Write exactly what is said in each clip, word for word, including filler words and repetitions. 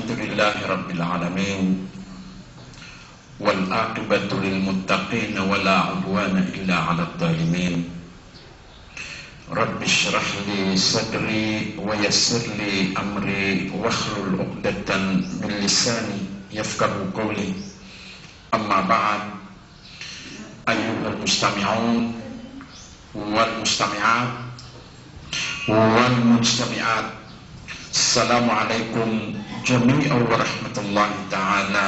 Alhamdulillahi Rabbil Alamin. Wal aqibatu lil muttaqin wa la udwana illa alaz zalimin. Rabbi shrah li sadri wa yassir li amri wahlul uqdatan min lisani yafqahu qawli. Amma ba'd. Ayyuhal mustami'un wal mustami'at wal mujtami'at. Assalamu alaikum jami'an wa rahmatullahi ta'ala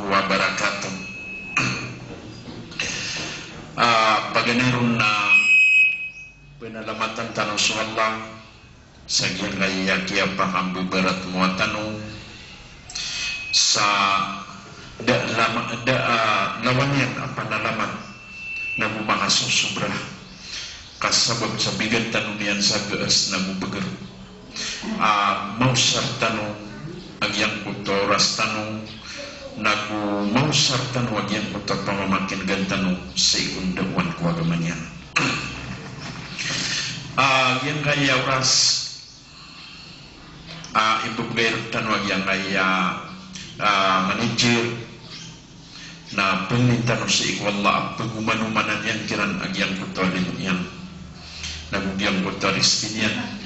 wa barakatuh. Ah, paganay ron na panalamatan tano so Allah sa giyangkaya kiyapakambebaratemowa tano sa da lama, da, ah, lawan iyan a panalamat nago makasosobra ka sabap sa bigan tano niyan sa gaas nago beger. Ah, maosar tano a giyangkoto a oras tano, nago maosar tano a giyangkoto a pamamakinegan tano sii ko ndaowan ko agama niyan. Ah, giyangkaya oras, ah, ibebegay rektano a giyangkaya, ah, manager, na pangnin tano sii ko Allah a pagomanomanan iyan kiran a giyangkoto a limo iyan nago giyangkoto a rizki niyan.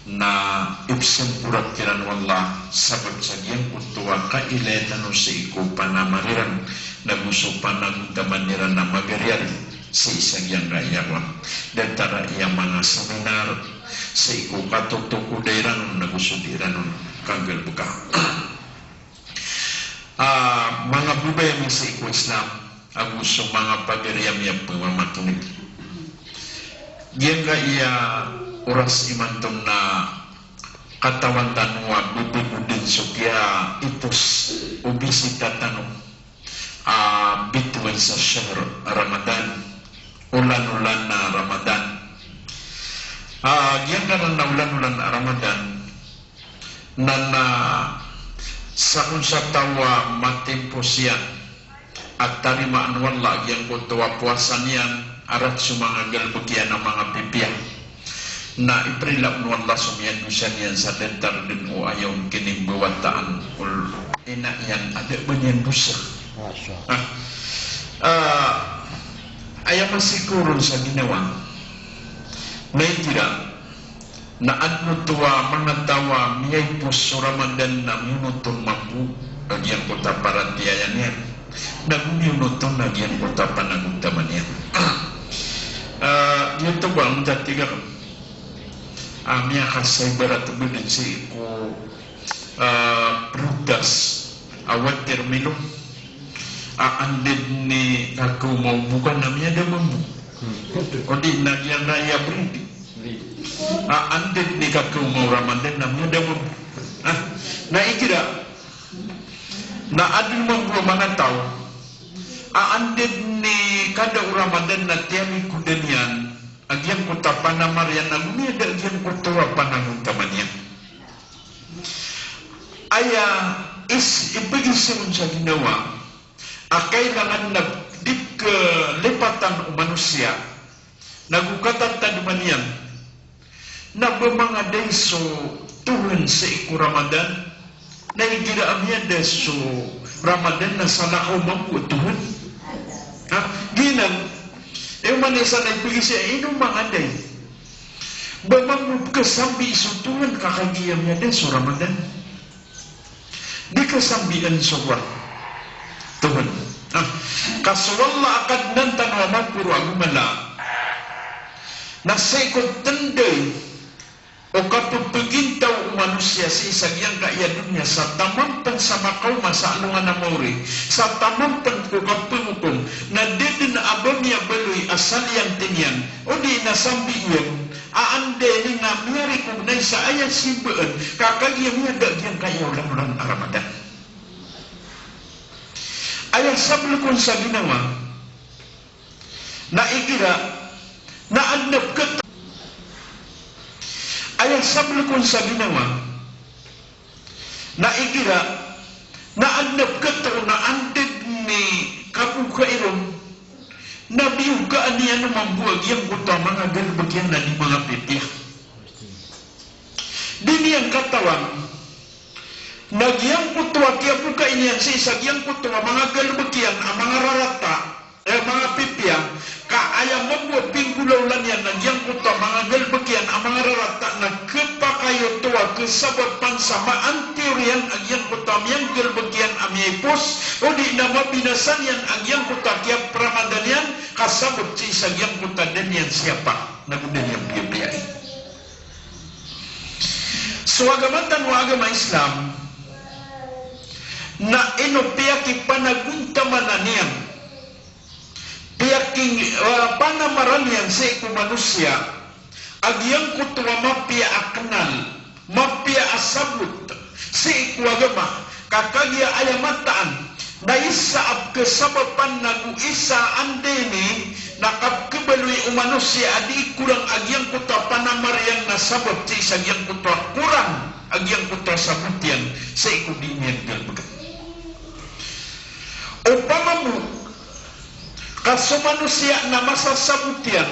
Na ipsempora kiran o Allah sabap sa giyangkoto a kailaya tano sii ko panamar iran nago so panagontaman iran a magariya sii sa giyangkaya ron. Datar a aya manga seminar sii ko katotokoda iran on nago so di iran on kanggalebeka. Ah, manga babay ami sii ko Islam, ago so manga pagari ami a pamamakineg. Giyangkaya oras imanto na katawan tano a bebegoden so kiyaipos o bisita tano a bitowan sa shahr Ramadan, olan-olan a Ramadan. Ah, giyangkanan a olan-olan a Ramadan, na, na sakon sa taw a matimpos iyan a tarimaan o Allah giyangkoto a powasa niyan, a rat so manga galebek iyan a manga pipiya. Na iprila on o Allah so miyandosa niyan sa datar den o aya on kinimbawataan o ina iyan a da a ba niyan dosa. Masha Allah. Ah, ah, aya masikoron sa ginawa. Na igira na adn oto a manga taw a miyaipos so Ramadan na miyonot on mambo a giyangkoto a paratiyaya niyan, nago miyonot on a giyangkoto a panagontaman iyan. Ah, giyoto ba, miyakasaibarat o ba den sii ko, ah, prutas a watermelon. A anda dn i kakaoma o bo ka na miyada mambo. Hmm. O di na giyangkaya bridi. Bridi. A anda dn i kakaoma o Ramadan na miyada mambo. Ah, na igira na adn mambo a manga taw a anda dn i kada o Ramadan na tiyalikodan iyan a giyangkoto a panamar iyan nago miyada a giyangkoto a panagontaman iyan. Aya is, ipagiza on sa ginawa a kailangan na di kalipatan o manosiya nago katatadman iyan na ba mangaday so tohan sii ko Ramadan, na igira a miyada so Ramadan na salakaw mambo a tohan. Ha? Giyanan, e, oman isa na ipagiza, ino mangaday ba mambo pkasambi so tohan ka kagiya miyada so Ramadan. Di kasambian so kowan. Tohan. Ah, ka so Allah a Kadnan tano a maporo ago mala na sii ko tnday o kapphagintaw o manosiya sii sa giyangkaya doniya sa taman pn sa makaoma sa alongan a maori, sa taman pn ko kapngokom, na da dn a ba miyabaloy a saliyanti niyan, odi na sambi iyan, a anda ini na miyarecognise sa aya simbaan, ka kagiya miyada giyangkaya olan-olan a Ramadan. Aya sabl kon sa ginawa, na igira na adn a pkhat-, aya sabl kon sa ginawa, na igira na adn a pkhatao na anda dn i kabokai ron, na biyokaan iyan mambo a giyangkoto a manga galbk iyan a di manga pipiya. Di niyan katawan na giyang a kiyabokai niyan sii sa giyangkoto a manga galebek iyan a manga rarata, eh, manga pipiya, ka aya mambo a pinggolawla niyan na giyangkoto a manga galebek iyan a manga rarata na khapakay oto a khasabapan sa maantiyor iyan a giyangkoto a miyanggalebek iyan a miyaipos, odi na mabinasa niyan a giyangkoto a kiyap-Ramadan iyan, ka sabap sii sa giyangkoto a da niyan siyapa, nago da niyan piyapiyai. So agama tano a agama Islam, na ino piyakipanagontamanan iyan, piyaki, ah, panamaran iyan sii ko manosiya a giyangkoto a mapiya a kenal, mapiya a sabot sii ko agama, ka kagiya aya mataan na isa a pkhasabapan nago isa a anda ini na kapkhabaloy o manosiya a dii korang a giyangkoto a panamar iyan na sabap sii sa giyangkoto a korang a giyangkoto a sabot iyan sii ko dii niyan galebeken. Opama bo ka so manosiya na masasabot iyan,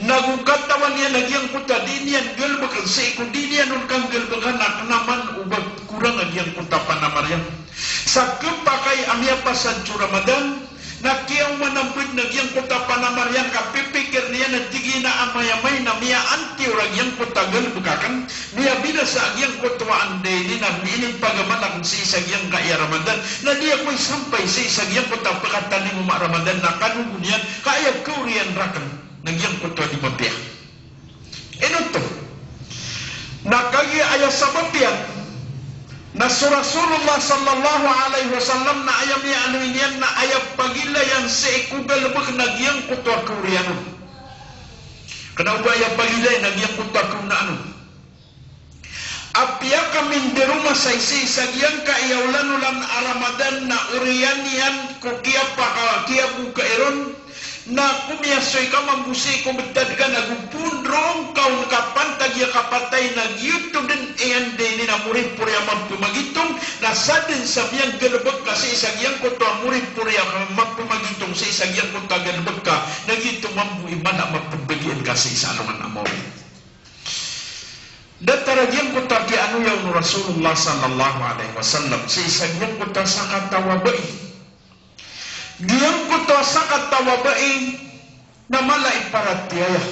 nago katawan iyan a giyangkoto a dii niyan galebeken sii ko dii niyan on kanggalebekan na kena man o ba korang a giyangkoto a panamar iyan. Sa khapakay a miyapasad so Ramadan, na kiyaoman a mbed na giyangkoto a panamar iyan ka pipikir iyan a tig iyan a amay-amay na miyaantiyor a giyangkoto a galebek aken, miyabinasa a giyangkoto a anda ini na minipagamal aken sii sa giyangkaya Ramadan, na di ako isampay sii sa giyangkoto a pekatalingoma a Ramadan, na kanogon iyan ka aya kaoriyan raken na giyangkoto a di mapiya. Ino oto? Na kagiya aya sabap iyan na so Rasulullah sallallahu alaihi wasallam na aya miyaaloy niyan na aya pagilayan sii ko galebek na giyangkoto a kaoriyan on. Kena o ba aya pagilayan na giyangkoto a kaonaan on. Apiya ka minderoma sa sii sa giyangkaya olan-olan a Ramadan na oriyan iyan ko kiyapaka, kiyabokai ron, na komiyasoy ka mambo sii ko betad ka na go pondrong ka on kapantag iya kapatay na giyoto den iyan den ini na moripori a mapemagitong, na saden sa miyanggalebek ka sii sa giyangkoto a moripori a mapemagitong sii sa giyangkoto a galebek ka, na giyoto mambo i mala a mapembagian ka sii sa alongan a maori. Datar a giyangkoto a kiyaanoya on o Rasulullah sallallahu alaihi wasallam sii sa giyangkoto a sakataw a bai. Giyangkoto a sakataw a bai na mala i paratiyaya.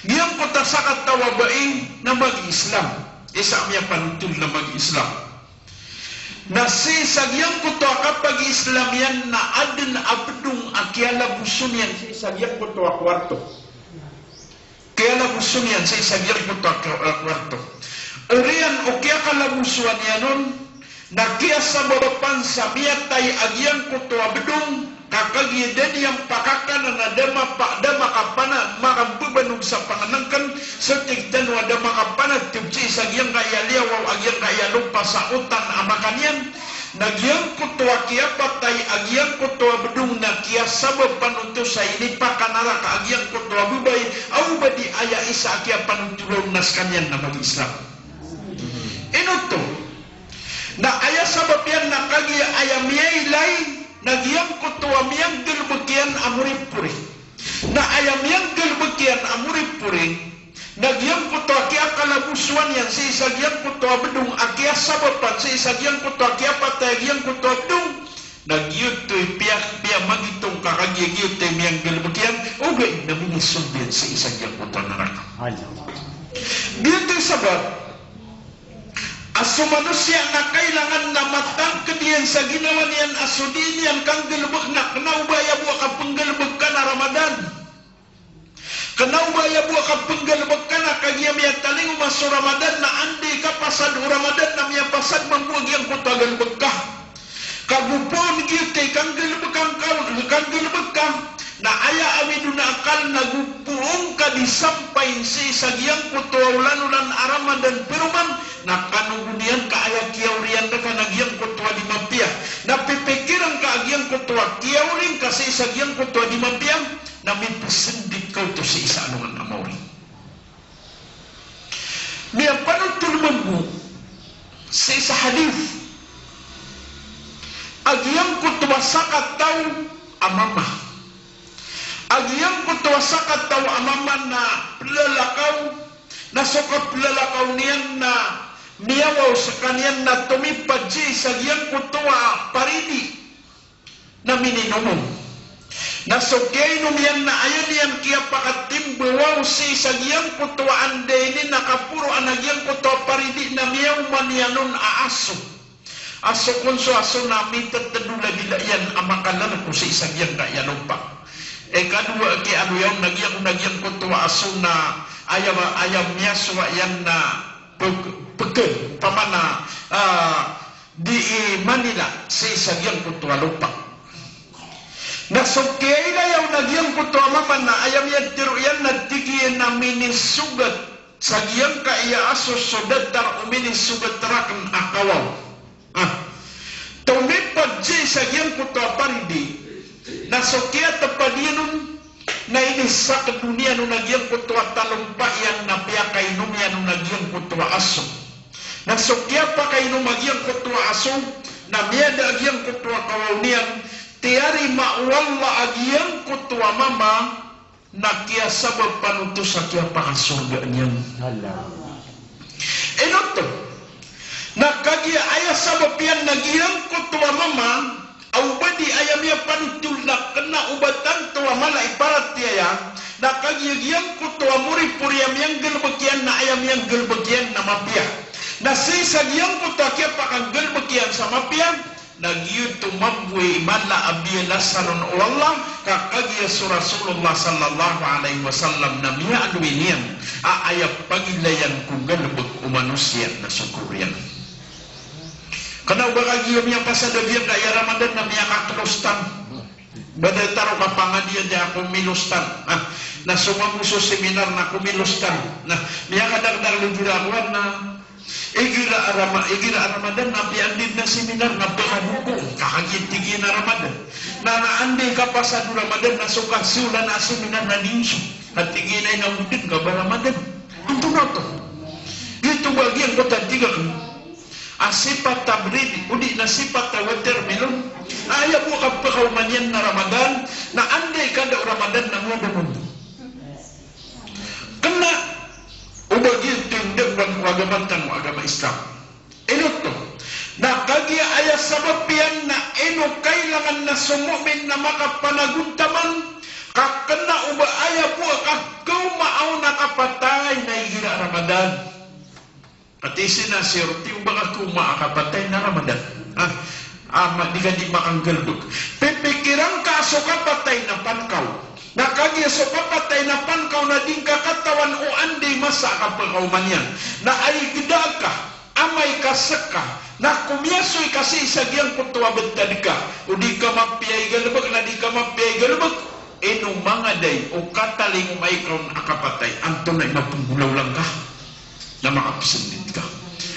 Giyangkoto a sakataw a bai na magi-Islam. Isa a miyapanotol na magi-Islam. Na sii sa giyangkoto a kapagi-Islam iyan na aden a bedong a kiyalaboson iyan sii sa giyangkoto a kowarto. Kiyalaboson iyan sii sa giyangkoto a ka-, a kowarto. Oriyan o kiyakalabosowan iyan on, na kiyasabapan sa miyatay a giyangkoto a bedong, ka kagiya da niyan pakakanan a da mapa-, da makapana-, makambebanog sa pangenengken, so tig tano a da makapanatib sii sa giyangkaya liyawaw a giyangkaya lopa sa otan a makan iyan, na giyangkoto a kiyapatay a giyangkoto a bedong na kiyasabapan oto sa inipakanaraka a giyangkoto a babay, a o ba di aya isa a kiyapanotol on na sekaniyan na magi-Islam. Ino oto? Na aya sabap iyan na kagiya aya miyailay na giyangkoto a miyanggalebek iyan a moripori. Na aya miyanggalebek iyan a moripori, na giyangkoto a kiyakalabosowan iyan sii sa giyangkoto a bedong a kiyasabapan sii sa giyangkoto a kiyapatay a giyangkoto a bedong, na giyoto i piya, piyamagitong ka kagiya giyoto i miyanggalebek iyan, ogaid na minisold iyan sii sa giyangkoto a naraka. Giyoto i sabap a so manosiya na kailangan na matangked iyan sa ginawa niyan a so dii niyan kanggalebek na kena o ba aya bo a kapenggalebek ka na Ramadan. Kena o ba aya bo a kapenggalebek ka na kagiya miyatalingoma so Ramadan na anda i kapasad o Ramadan na miyapasad mambo a giyangkoto a galebek ka. Ka go poon giyoto i kanggalebek ka, kanggalebek ka, na aya awid on a akal na go poon ka di sampayin sii sa giyangkoto a olan-olan a Ramadan peroman, na kanogon iyan ka aya kiyaoriyan reka na giyangkoto a di mapiya. Na pipikiren ka a giyangkoto a kiyaori ngka sii sa giyangkoto a di mapiya, na mipesendit ka oto sii sa alongan a maori. Miyapanotol mambo sii sa hadith a giyangkoto a sakataw a mama. A giyangkoto a sakataw a mama na pelalakaw, na so kapelalakaw niyan na Miyawaw skaniyan na tomipad sii sa giyangkoto a paridi na mininom on. Na so kiyainom iyan na aya niyan kiyapakatimbawaw sii sa giyangkoto a anda ini na kaporoan a giyangkoto a paridi na miyaoma niyan on a aso. Aso kon so aso na mitetedol a dila iyan a makalaleko sii sa giyangkaya lopa. Ikadowa a kiyaaloya on na giyangko, na giyangkoto a aso na aya, aya miyasowa iyan na pek-, peken, pamana, ah, di i Manila, sii sa giyangkoto a lopa. Na so kiyailaya on a giyangkoto a mama na aya miyatero iyan na tig iyan a minisogat sa giyangkaya aso so datar o minisogat raken a kawaw. Ah. Tomipad sii sa giyangkoto a paridi, na so kiyatepad iyan on, na inisaked on iyan on a giyangkoto a talompa iyan na piyakainom iyan on a giyangkoto a aso. Na so kiyapakainom a giyangkoto a aso, na miyada a giyangkoto a kawaw niyan, tiyarima o Allah a giyangkoto a mama, na kiyasabap panotos a kiyapakasorga niyan. Allah. Ino oto? Na kagiya aya sabap iyan na giyangkoto a mama, aw ba di aya miyapanotol na kena o ba tanto a mala i paratiyaya, na kagiya giyangkoto a moripori a miyanggalebek iyan na aya miyanggalebek iyan na mapiya. Na sii sa giyangkoto a kiyapakanggalebek iyan sa mapiya, na giyoto mambo i mala a biyalasan on o Allah, ka kagiya so Rasulullah sallallahu alaihi wasallam na miyaaloy niyan a aya pagilayan ko nggalebek o manosiya na so kawriyan. Kena o ba kagiya miyapasad a giyangkaya Ramadan na miyakakilostan. Ba da taro ka pangadiya di ako milostan. Ah, na so mambo so seminar na ko milostan. Na miyakadakdakl igira kowan na igira a Rama-, igira a Ramadan na piyandid na seminar na pekadoko. Ka kagiya tig iyan a Ramadan. Na, na anda i kapasad o Ramadan na so kasiyolan a seminar na di oso. Ka tig iyan a ina o den ka ba Ramadan. Antonaa oto? Giyoto ba giyangkoto a tig aken a sipat a bread, odi na sipat a watermelon. Aya bo a kapekaoma niyan na Ramadan, na anda i kada o Ramadan na miyada mambo. Kena o ba giyoto i ndakwan ko agama tano a agama Islam. Ino oto? Na kagiya aya sabap iyan na ino kailangan na so mu'min na makapanagontaman, ka kena o ba aya bo a kapekaoma on a kapatay na igira a Ramadan. Ati sina sirti o ba ka koma a kapatay na Ramadan. Ah, ah, ma-, di ka di makanggalebek. Pipikiran ka so kapatay na pankaw. Na kagiya so kapatay na pankaw na di ngka katawan o anda i masa a kapekaoma niyan. Na ay geda ka, amay ka seka, na komiyasoy ka sii sa giyangkoto a betad ka. O di ka mapiya i galebek, na di ka mapiya i galebek. Ino mangaday o katalingoma i kaon a kapatay, antonaa i mapenggolawla ngka na makapesendit ka.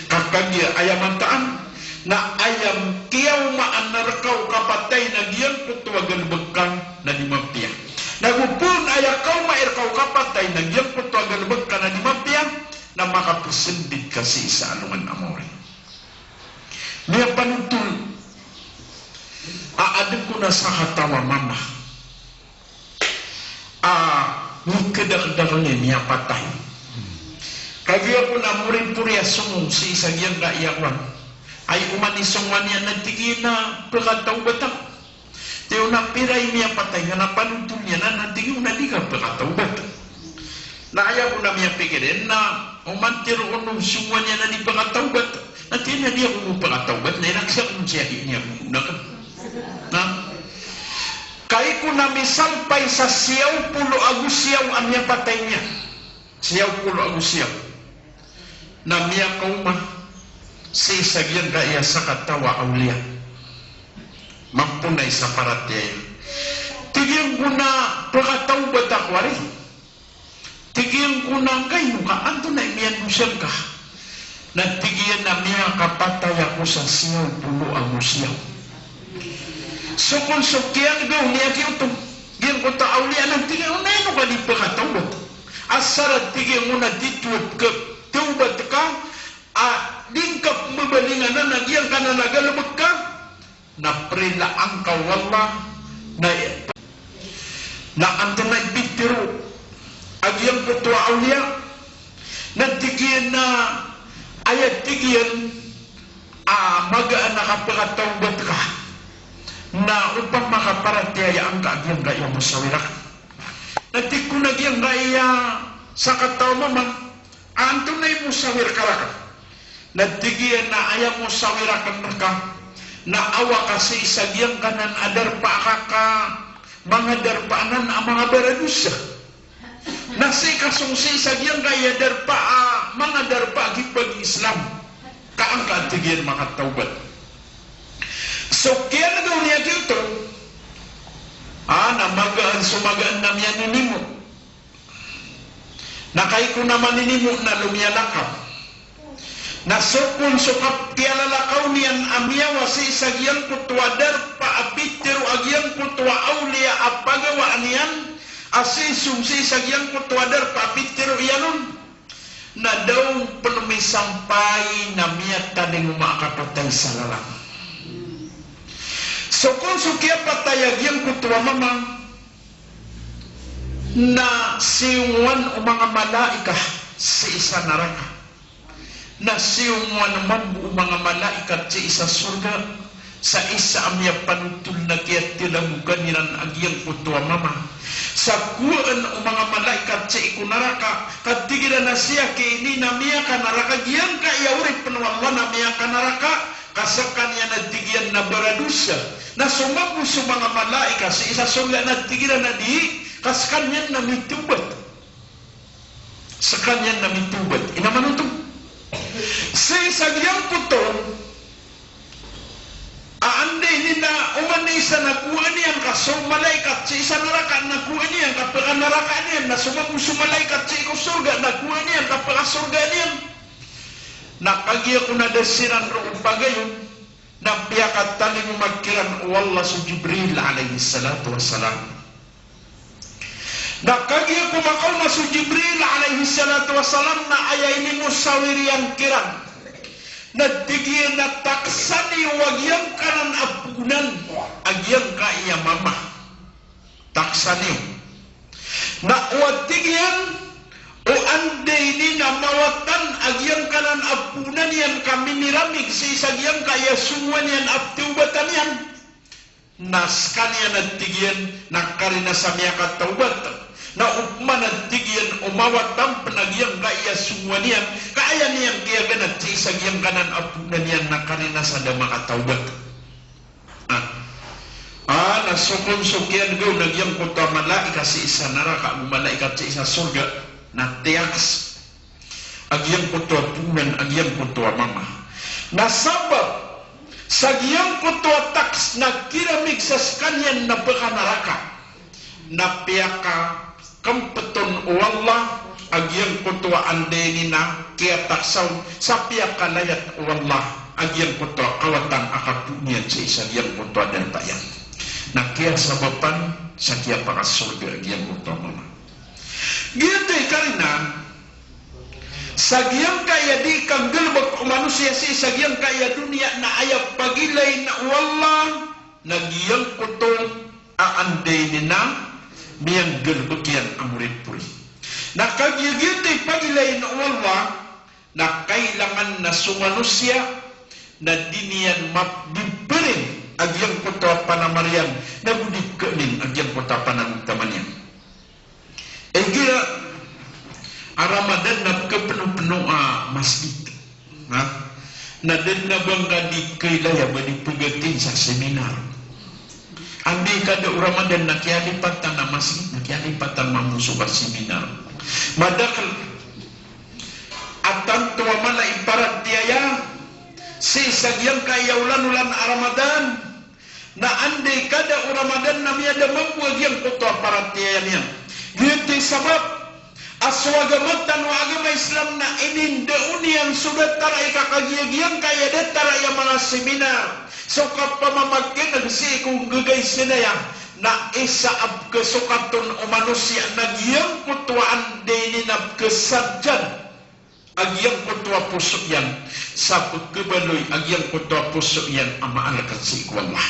Ka kagiya aya mataan na aya kiyaomaan reka o kapatay na giyangkoto a galebek ka na di mapiya. Na go pn aya kaoma i reka o kapatay na giyangkoto a galebek ka na di mapiya, na makapesendit ka sii sa alongan a maori. Miyapanotol a aden ko na sakataw a mama a mikedakdak niyan miyapatay. Kagiya ko na moripori a songong sii sa giyangkaya kowan. Ay oman i songowan iyan na tig iyan a pekatawbat ako. Tiyo na pira i miyapatay nga na panotol iyan na tig iyan a di ka pekatawbat. Na aya ko na miyapikir iyan na oman tiro ko na songowan iyan a di pekatawbat. Na tig iyan a di ako pekatawbat, na irak siya kon siya di niya ko na ka. Na Kai ko na misampay sa siyaw polo ago siyaw a miyapatay niyan. Siyaw polo ago siyaw. Na miyakaoma sii sa giyangkaya sakataw a awliya. Mamponay sa paratiyaya. Tig iyan ko na pekatawbat ako ari. Tig iyan ko na ngkaino ka, antonaa i miyandosa ngka? Na tig iyan a miyakapatay ako sa siyaw polo ago siyaw. So kon so kiyanggaw niyan giyoto, giyangkoto a awliya na tig iyan, o na ino ka di pekatawbat? Asar a tig iyan o na di tawbat ka, tawbat ka, a di ngka pembabalingan a giyangkanan a galebek ka, na prilaan ka o Allah, na, na antonaa i pitharo a giyangkoto a awliya, na tig iyan a, Aya tig iyan a magaan a kapakatawbat ka na opama ka paratiyayaan ka a giyangkaya mosawir akn. Na tig ko na giyangkaya sakataw a mama, antonaa i mosawir ka rakn? Na tig iyan a aya mosawir akn rka na awa ka sii sa giyangkanan a darpa a kaka manga darpa anan a manga baradosa. Na sii ka song sii sa giyangkaya darpa a manga darpa a gibagi Islam. Ka angka tig iyan makatawbat. So kiyan'gaw niyan giyoto, a, na magaan so magaan na miyaninimo. Na kagiya ko na maninimo na lomiyalakaw. Na so kon so kapkhiyalalakaw niyan a miyawa sii sa giyangkoto a darpa a pitharo a giyangkoto a awliya a pagawaan iyan, a sii song sii sa giyangkoto a darpa a pitharo iyan on, na da on pn misampay na miyatalingoma a kapatay sa lalan. So kon so kiyapatay a giyangkoto a mama, na siyongowan o manga malaikat sii sa naraka. Na siyongowan mambo o manga malaikat sii sa sorga. Sa isa a miyapanotol na kiyatalamokan iran a giyangkoto a mama. Sa kowaan o manga malaikat sii ko naraka, ka tig iran a siyaki ini na miyakanaraka giyangkaya oripn o Allah na miyakanaraka, ka skaniyan a tig iyan na baradosa. Na so mambo so manga malaikat sii sa sorga na tig iran a di, ka skaniyan na mitawbat. Skaniyan na mitawbat. Ino man oto? Sii sa giyangkoto a anda ini na oman i isa na kowaan iyan ka so malaikat sii sa naraka na kowaan iyan ka pkhanarakaan iyan, na so mambo so malaikat sii ko sorga na kowaan iyan ka pkhasorgaan iyan. Na kagiya ko na da siran roo pagayon, na piyakatalingoma kiran o Allah so Jibril alayhis salatu wassalam. Na kagiya ko makaoma so Jibril alayhis salatu wassalam na aya inimosawir iyan kiran, na tig iyan a taksa niyo a giyangkanan a poonan a giyangkaya mama. Taksa niyo. Na o a tig iyan, o anda ini na mawatan a giyangkanan a poonan iyan ka miniramig sii sa giyangkaya songowan iyan a ptawbatan iyan. Na skaniyan a tig iyan na karina sa miyakatawbat. Na opama na tig iyan o mawatan pn a giyangkaya songowan iyan, ka aya niyan kiyaganat sii sa giyangkanan a poonan iyan na karina sa da makatawbat. Ah. Ah, na so kon so kiyandgaw na giyangkoto a malaikat sii sa naraka, ago malaikat sii sa sorga, na tiyaks a giyangkoto a poonan a giyangkoto a mama. Na sabap sa giyangkoto a taks na kiramig sa skaniyan na pkhanaraka, na piyaka kempton o Allah a giyangkoto a anda ini na kiyataksa on, sa piyakalayat o Allah a giyangkoto a kawatan a kapoon iyan sii sa giyangkoto a darpa iyan. Na kiyasabapan sa kiyapakasorga a giyangkoto a mama. Giyoto i karina sa giyangkaya di kanggalbk o manosiya sii sa giyangkaya doniya na aya pagilayn o Allah na giyangkoto a anda ini na miyanggalbk iyan a moripori. Na kagiya giyoto i pagilayn o Allah, na kailangan na so manosiya na di niyan map-, di prin a giyangkoto a panamar iyan, na go di pkhanin a giyangkoto a panangotaman iyan. Igira a Ramadan na pkhapnopno a masgit. Ha? Na da dn a ba ngka di kailaya ba di pgatin sa seminar. Anda i kada o Ramadan na kiyalipatan a masgit, na kiyalipatan mambo so ba seminar. Madakl a tanto a mala i paratiyaya sii sa giyangkaya olan-olan a Ramadan. Na anda i kada o Ramadan na miyada mambo a giyangkoto a paratiyaya niyan. Giyoto i sabap a so agama tano a agama Islam na inindao niyan so datar i kakagiya giyangkaya datar i a mala seminar. So kapamamakin'g sii ko nggaga i sinaya na isa a pkhasokat on o manosiya na giyangkoto a anda ini na pkhasadyan a giyangkoto a poso iyan, sa pkhabaloy a giyangkoto a poso iyan a maalkat sii ko Allah.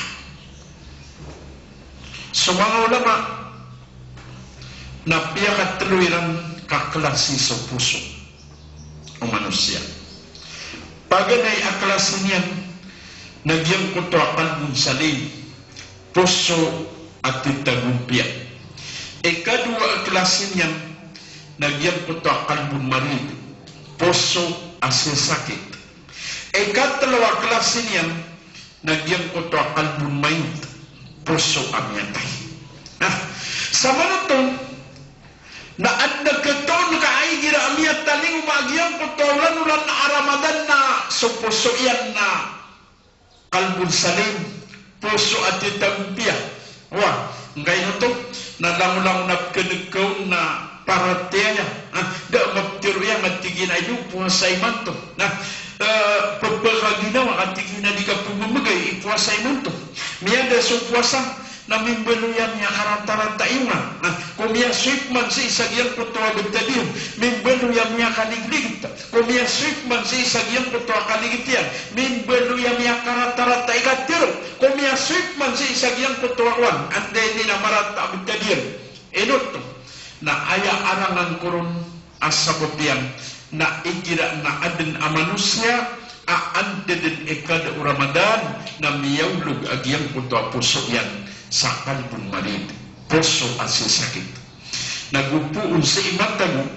So manga ulama na piyakatlo iran ka klasi so poso o manosiya. Paganay a klasi niyan na giyangkoto a qalbun salim, poso a titagompiya. Ikadowa a klasi niyan na giyangkoto a qalbun marid, poso a sisakit. Ikatlo a klasi niyan na giyangkoto a qalbun mayit, poso a miyatay. Na, sa manoto, na adn a katoon ka a igira a miyatalingoma a giyangkoto a olan-olan a Ramadan na so poso iyan na qalbun salim, poso a titagompiya. Wa, ngkaino oto, na langolangon a pkhan'g ka on na paratiyaya. Ah, da a maptharo iyan a tig iyan a ino powasa imanto. Na, eh, pphakaginawa ka tig iyan a di ka pmbgay i powasa imanto. Miyada so powasa, na mimbaloy a miyakaratarata iyo nga. Ah, ko miyasoy pman sii sa giyangkoto a btad iyo, mimbaloy a miyakaligligit. Ko miyasoy pman sii sa giyangkoto a kaligit iyan, mimbaloy a miyakaratarata i katharo. Ko miyasoy pman sii sa giyangkoto a kowan, anday ini na marata a btad iyan. Ino oto, na aya arangan ko ron a sabap iyan, na igira na adn a manosiya a anda dn i kada o Ramadan, na miyaolog a giyangkoto a poso iyan sa qalbun marid, poso a sisakit. Na go poon sii matago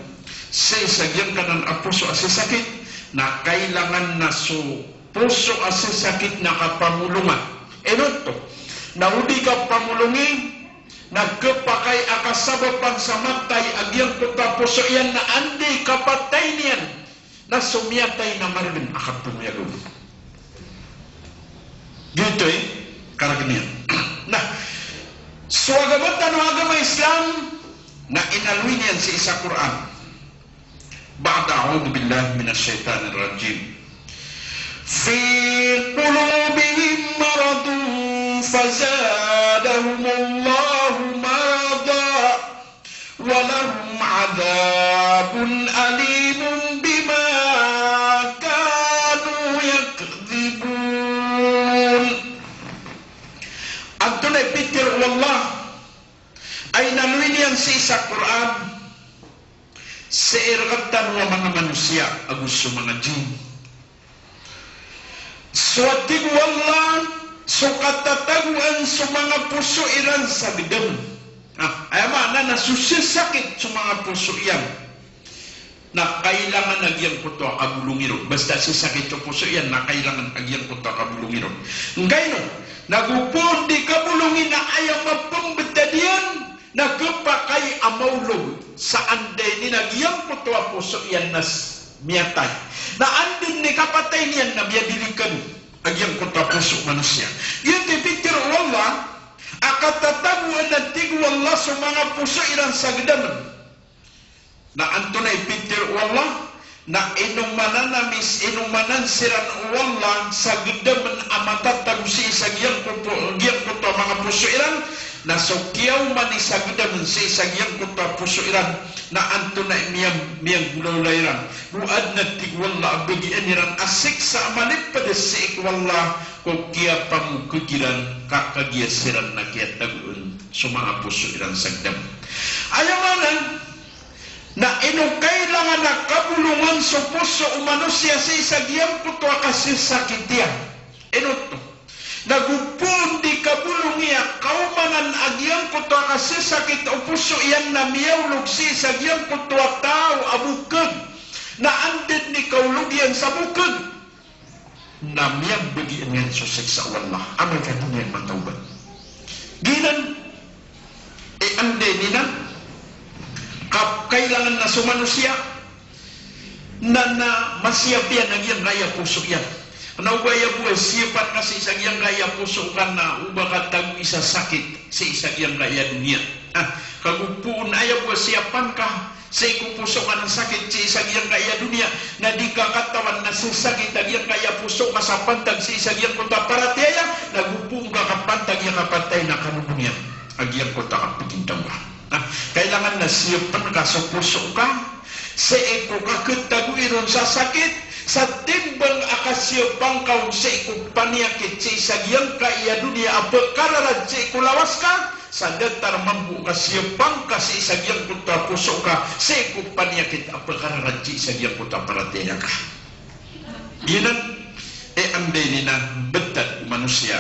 sii sa giyangkanan a poso a sisakit, na kailangan na so poso a sisakit na kapamolonga. Ino oto, na o di kapamolongi, na khapakay a kasabapan sa matay a giyangkoto a poso iyan na anda i kapatay niyan na so miyatay na margn a kapmiyalo. Giyoto i kargn iyan. Na so agama tano a agama Islam na inaloy niyan sii sa Qur'an. Ba'da a'udhu billahi minash shaytanir rajim. Fi qulubihim maradun fazadahumullahu marada. Wa lahum adhabun alimun bima kanu yakdhibun. Antonaa i pitharo o Allah a inaloy niyan sii sa Qur'an sii rktano a manga manosiya ago so manga jinn? So, a tig o Allah, so katatagoan so manga poso iran sa gdam. Ah, aya maana na so sisakit so manga poso iyan na kailangan a giyangkoto a kabolongi ron. Basta sisakit so poso iyan na kailangan a giyangkoto a kabolongi ron. Ngkaino, na go poon di kabolongi na aya mapmbtad iyan, na khapakay a maolog sa anda ini na giyangkoto a poso iyan na s-, miyatay. Na anda ini kapatay niyan na miyadilikan a giyangkoto a poso o manosiya. Giyoto i pitharo o Allah a katatagoan, a tig o Allah, so manga poso iran sa gdam. Na antonaa i pitharo o Allah, na inomanan a mis-, inomanan siran o Allah sa gdam a matatago sii sa giyangkoto, giyangkoto a manga poso iran, na so kiyaomani sa gdam sii sa giyangkoto a poso iran, na antonaa i miya-, miyagolawla iran. Go adn a tig o Allah a bagian iran a siksa a malipd sii ko Allah ko kiyapamokg iran ka kagiya siran na kiyatagoan so manga poso iran sa gdam. Aya maana na ino kailangan a kabolongan so poso o manosiya sii sa giyangkoto a kasisakit iyan? Ino oto, na go poon di kabolongi a kaomanan a giyangkoto a kasisakit o poso iyan na miyaolog sii sa giyangkoto a taw a bokg. Na anda ini kaolog iyan sa bokg na miyabagi niyan so siksa o Allah, amay ka di niyan matawbat. Giyanan i anda ini na kap-, kailangan na so manosiya na, na masiyap iyan a giyangkaya poso iyan. Na o ba aya bo a siyapan ka sii sa giyangkaya poso ka na o ba ka tagoi sa sakit sii sa giyangkaya doniya. Ah, ka go poon aya bo a siyapan ka sii ko poso ka na sakit sii sa giyangkaya doniya, na di ka katawan na sisakit a giyangkaya poso ka sa pantag sii sa giyangkoto a paratiyaya, na go poon ka kapantag iyan kapatay na kano doniya a giyangkoto a kapagintaw ka. Na kailangan na siyapan ka so poso ka sii ko kakhatagoi ron sa sakit, sa timbang a kasiyapan ka on sii ko paniyakit sii sa giyangkaya doniya a pkararad sii ko lawas ka, sa datar mambo a kasiyapan ka sii sa giyangkoto a poso ka sii ko paniyakit a pkararad sii sa giyangkoto a paratiyaya ka. Giyanan i anda ini na betad o manosiya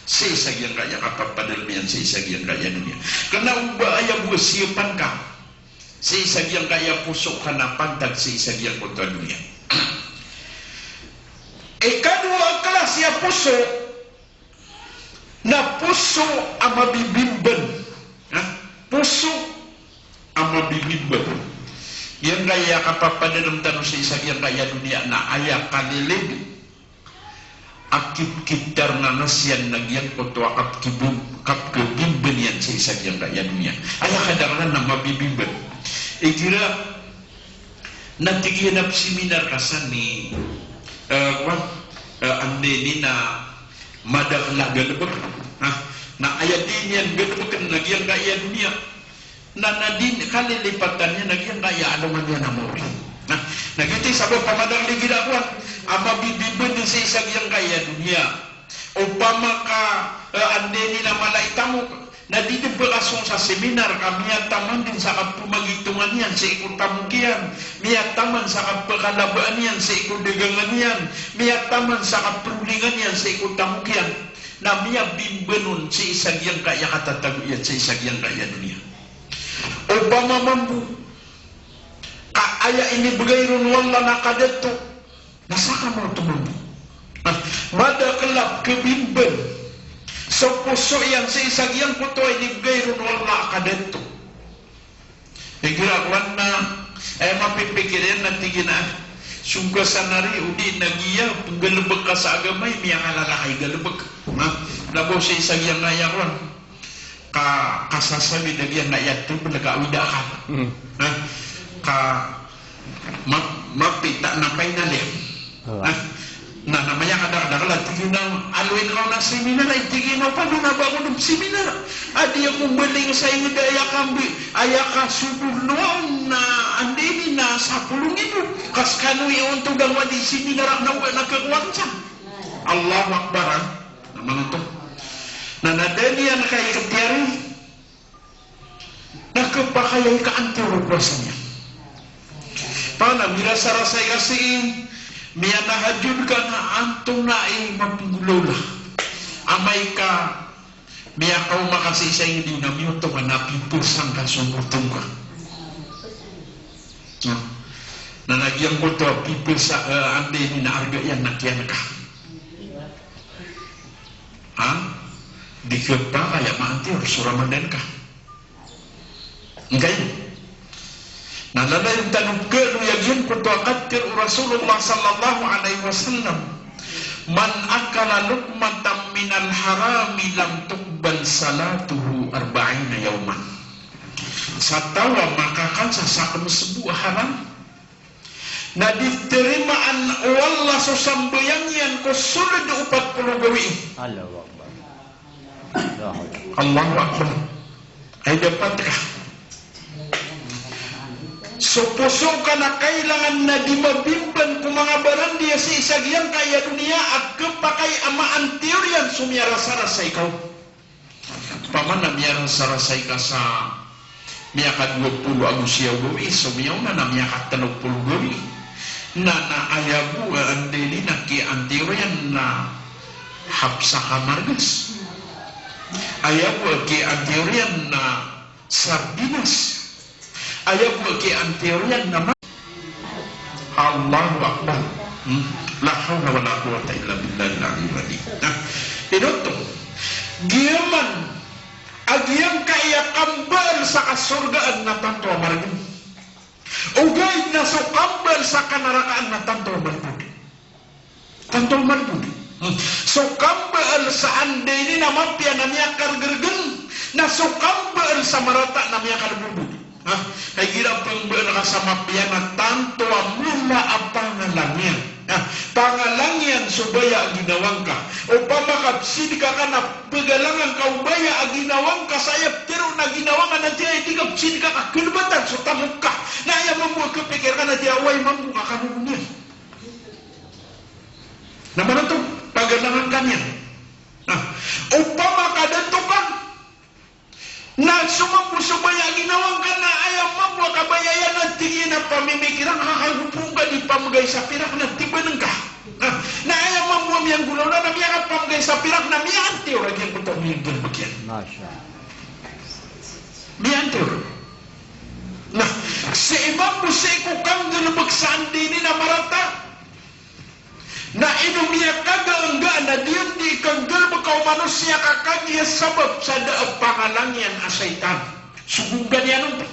sii sa giyangkaya kapapadalem iyan sii sa giyangkaya doniya. Kena o ba aya bo a siyapan ka sii sa giyangkaya poso ka na pantag sii sa giyangkoto a doniya. Ikadowa a klasi a poso na poso a mabibimban. Ha? Poso a mabibimban. Giyangkaya kapapadalem tano sii sa giyangkaya doniya na aya kalilid a kipkitar na ngasiyan na giyangkoto a kapkibim-, kapkibimban iyan sii sa giyangkaya doniya. Aya kadaklan na mabibimban. Igira na tig iyan a psiminar ka san i, eh, kowan, eh, anda ini na madakel a galebek. Ha? Na aya di niyan galebeken na giyangkaya doniya. Na, na di kalilipatan iyan na giyangkaya alongan iyan a maori. Na, na giyoto i sabap a madakel igira kowan a mabibimban sii sa giyangkaya doniya. Opama ka, eh, anda ini na mala i tamok, na di den pekasong sa seminar ka miyataman den sa kapemagitongan iyan sii ko tamok iyan, miyataman sa kapekalabaan iyan sii ko dagangan iyan, miyataman sa kaperolingan iyan sii ko tamok iyan, na miyabimban on sii sa giyangkaya katatago iyan sii sa giyangkaya doniya. Opama mambo ka aya inibegay ron o Allah na kadato, na saka maoto mambo. Na madakel a kebimban so poso iyan sii sa giyangkoto a inibegay ron o Allah a kadato. Igira kowan na, eh, mapipikir iyan na tig iyan a, song ka san ari, odi na giya penggalebek ka sa agama i miyakalalakay galebek. Na, na bo sii sa giyangkaya kowan ka, kasasawi da giyangkaya tebel ka awid a akal. Hmm. Ha? Ka ma-, mapita na final iyan. Oh. Ha? Na, na miyakadakdakl a tig iyan a, aloyn ka on a seminar, ay tig iyan a, opama na ba ako dn seminar a di ako mbaling sa ingd a aya kambi, aya kasogo rn on na anda ini na sapolo nggibo. Ka skano iyan oto da ngka di seminar a kna o ba na khakowa rn san. Allahu Akbar, ha? Na manoto. Na, na da niyan ka ikhtiyari na khapakay a ikaantiyor o powasa niyan. Opama na mirasarasay ka sii, miyanahajjud ka na antonaa i mapnggolawla. Amay ka miyakaoma ka sii sa ingd iyo na miyoto ka na pipasang ka so moto ngka. Na, na giyangkoto a pipasa, eh, anda ini na arga iyan na kiyan ka. Ha? Di khapakay a maantiyor so Ramadan ka. Ngkaino? Na lalayon tano pkhaaloy a giyangkoto a katharo o Rasulullah sallallahu alaihi wasallam, "Man akala luqmatan minal harami lam tuqbal salatuhu arba'ina yawman." Sa taw a makakan sa sakn sbo a haram, na di tarimaan o Allah so sambayang iyan ko sold o pat polo gawii. Allahu Akbar. Allahu Akbar. Allahu Akbar. Ay dapat ka. So poso ka na kailangan na di mabimban ko manga barandiya sii sa giyangkaya doniya a khapakay a maantiyor iyan so miyarasarasay ka on. Opama na miyarasarasay ka sa miyakadowa polo ago siyaw gawii, so miyaona na miyakatlo polo gawii. Na, na aya bo a anda ini na kiyaantiyor iyan na hapsa ka margas. Aya bo a kiyaantiyor iyan na sardinas. Aya bo a kiyaantiyor iyan na ma-, Allahu Akbar. Hmm. La hawla wala quwwata illa billahil aliyyil adhim. Na, ino oto? Giyaman a giyangkaya kambaal sa kasorgaan na tanto a margn. Ogaid na so kambaal sa kanarakaan na tanto a margn. Tanto a margn. Hmm. So kambaal sa anda ini na mapiya na miyakargrgn, na so kambaal sa marata na miyakalbodod. Ha? Hay igira pmbaal ka sa mapiya na tanto a mala a pangalang iyan. Ha? Pangalang iyan so baya a ginawa ngka. Opama ka psidka ka na pgalangan ka o baya a ginawa ngka sa aya ptharoon a ginawa ngka na tiya, aya di ka psidka ka, kalbatan so tamok ka. Na aya mambo a khapikir ka na tiya, oway mambo ka kano niyan. Na manoto, pagalangan ka niyan. Na, opama ka dato ka, na so mambo so baya a ginawa ngka na aya mambo a kabaya iyan na tig iyan a pamimikiran ka, kagopo ngka di pamgay sa pirak na tiban ngka. Na, na aya mambo a miyanggolawla na miyakapamagay sa pirak na miyaantiyor a giyangkoto a miyanggalebek iyan. Masha Allah. Miyaantiyor. Na, sii mambo sii ko kanggalebek sa anda ini na marata. Na ino miyakagaenggaan a di anda i kanggalebeka o manosiya ka kagiya sabap sa da a pangalang iyan a shaytan. Sogonggan iyan on.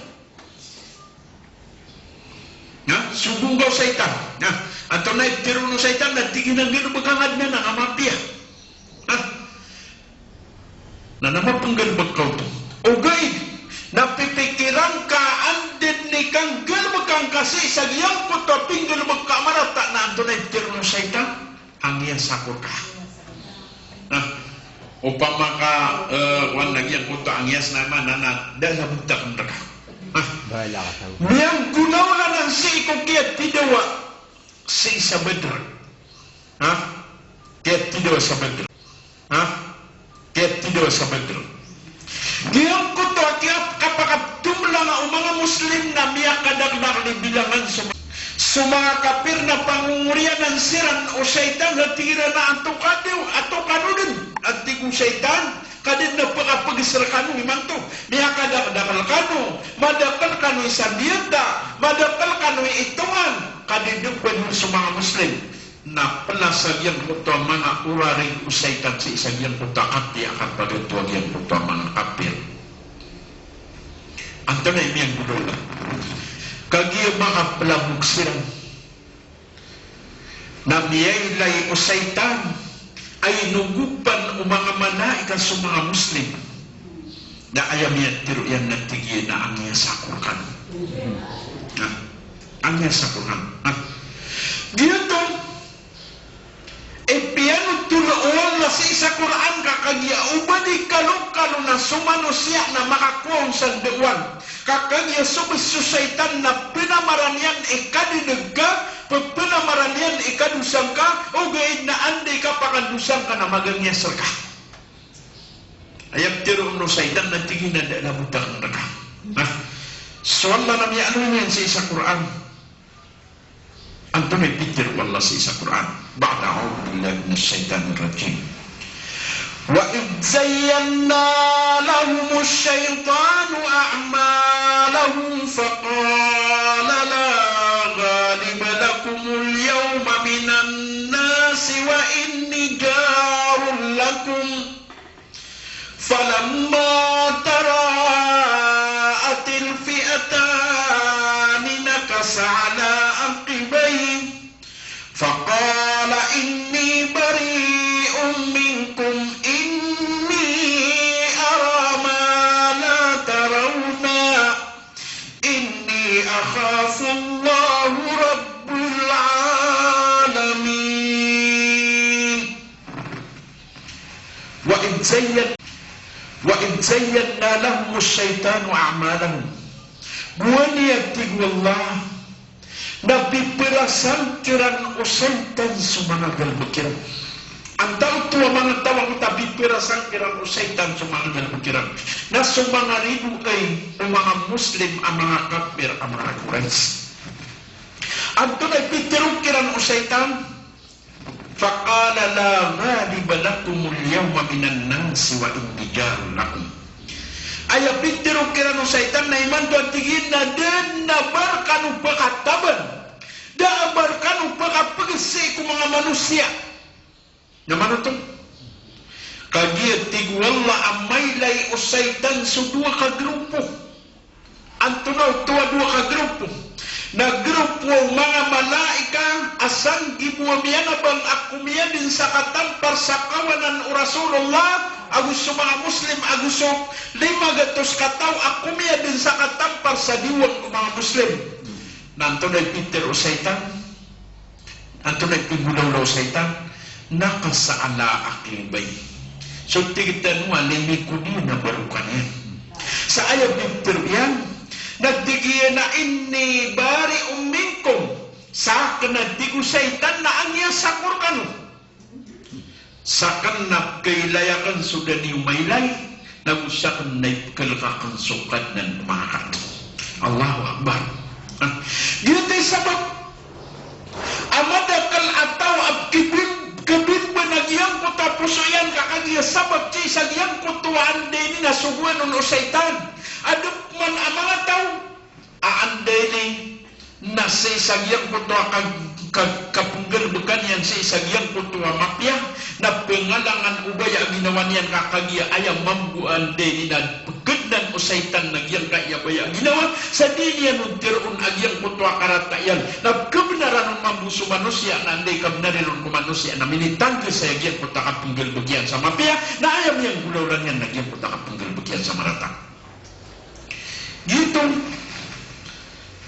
Na, sogongga o shaytan. Na, antonaa i pitharo o shaytan na tig iyan a nggalebeka ngka den anan a mapiya. Na, na, na mapenggalebek ka oto. Ogaid na pipikiran ka a anda den i kanggalebeka ngka sii sa giyangkoto a pinggalebek ka a marata na antonaa i pitharo o shaytan? Angiyasako rka. Na, opama ka, eh, wan lagid angkoto a angiyas na maana na da a labotaken rka. Na, miyanggolawla nan sii ko kiyatidawa sii sa Badr. Na, kiyatidawa sa Badr. Na, kiyatidawa sa Badr. Giyangkoto a kiyap-, kapakaptomlanga o manga Muslim na miyakadakdakl i bilangan so, so manga kapir na pangongoriyanan siran o shaytan a tig iran a anto ka di, anto kano den? A tig o shaytan, ka di den a pekapeges rekano imanto. Miyakadakdakl kano, madakl kano i sandiyata, madakl kano i itongan, ka di den pn so manga Muslim. Na plas a giyangkoto a manga orarig o shaytan sii sa giyangkoto a kapiya a kapagatowa a giyangkoto a manga kapir. Antonaa i miyanggolawla? Kagiya manga pelamok siran na miyailay o shaytan a inogopan o manga malaikat so manga Muslim. Na aya miyatharo iyan na tig iyan a angiyasako rkano. Na, angiyasako rkano. Na, giyoto i piyanothol o Allah sii sa Qur'an ka kagiya o ba di kalokalo na so manosiya na makakowa on sa ndaowan. Ka kagiya so bes so shaytan na penamaran iyan i kadedeg ka, pe-, penamaran iyan i kadosa ngka, ogaid na anda i kapakandosa ngka na magangiyas rka. Aya pitharo o shaytan na tig iyan a da a labotaken rka. Na, so Allah na miyaaloy niyan sii sa Qur'an. Antonaa i pitharo o Allah sii sa Qur'an? Ba'da a'udhu billahi minash shaytanir rajim. Wa idh zayyana lahumu shaytanu a'malahum faqala la ghaliba lakumul yawma minan nasi wa inni jarun lakum. Falamma tara'atil fi'atani nakasa ala aqibayhi, faqala inni bari'un minkum inni ara ma la tarawna, inni akhafullaha rabbul alamin. Wa idh zayyan-, wa idh zayyana lahumu shaytanu a'malahum. Gowani a tig o Allah, na piperasan kiran o shaytan so manga galebek iran. Antawaa oto a manga taw a piperasan kiran o shaytan so manga galebek iran? Na so manga ridoay o manga Muslim a manga kapir a manga Quraysh. Antonaa i pitharo kiran o shaytan? Faqala la ghaliba lakumul yawma minan nasi wa inni jarun lakum. Aya pitharo kiran o shaytan na imanto a tig iyan na da a ba rkano pekataban, da a ba rkano pekapeges sii ko manga manosiya. Na mano oto? Kagiya tig o Allah a mailay o shaytan so dowa ka grupo. Antonaa oto a dowa ka grupo? Na grupo o manga malaikat a sanggibo a miyanabang a komiya den sa katampar sa kawanan o Rasulullah ago so manga Muslim ago so lima gatos ka taw a komiya den sa katampar sa diwang o manga Muslim. Na antonaa i pitharo o shaytan? Antonaa i pinggolawla o shaytan? Nakasa ala aqibayhi. So tig tano a limikod iyan a barokan iyan. Sa aya pitharo iyan na tig iyan a inni bari'un minkum. Saken, a tig o shaytan, na angiyasako rkano. Saken na kailay aken so da niyo mailay, nago saken na ipekelek aken so Kadnan ko manga kaadn. Allahu Akbar. Ha? Giyoto i sabap a madakel a taw a poso iyan ka kagiya sabap sii sa giyangkoto a anda ini na sogoan on o shaytan. Adn man a manga taw a anda ini na sii sa giyangkoto a ka, ka, kapnggalbkan iyan sii sa giyangkoto a mapiya, na pngalangan o baya a ginawa niyan ka kagiya aya mambo a anda ini na pgdnan o shaytan na giyangkaya baya a ginawa, sa di niyan on tharoon a giyangkoto a karata iyan, na kabnaran on mambo so manosiya na anda i kabnari ron ko manosiya na minitangkis sa giyangkoto a kapnggalbk iyan sa mapiya, na aya miyanggolawla niyan na giyangkoto a kapnggalbk iyan sa marata. Giyoto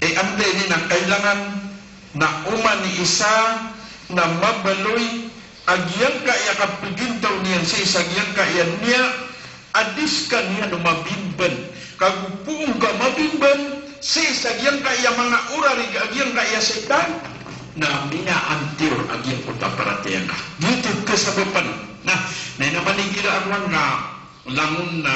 i anda ini na kailangan na oman i isa na mabaloy a giyangkaya kapagintaw niyan sii sa giyangkaya niya a di skaniyan on mabimban. Kago poon ka mabimban sii sa giyangkaya manga orarig a giyangkaya shaytan, na miyaantiyor a giyangkoto a paratiyaya ngka. Giyoto i kasabapan. Na, na aya man igira a kowan ka langon na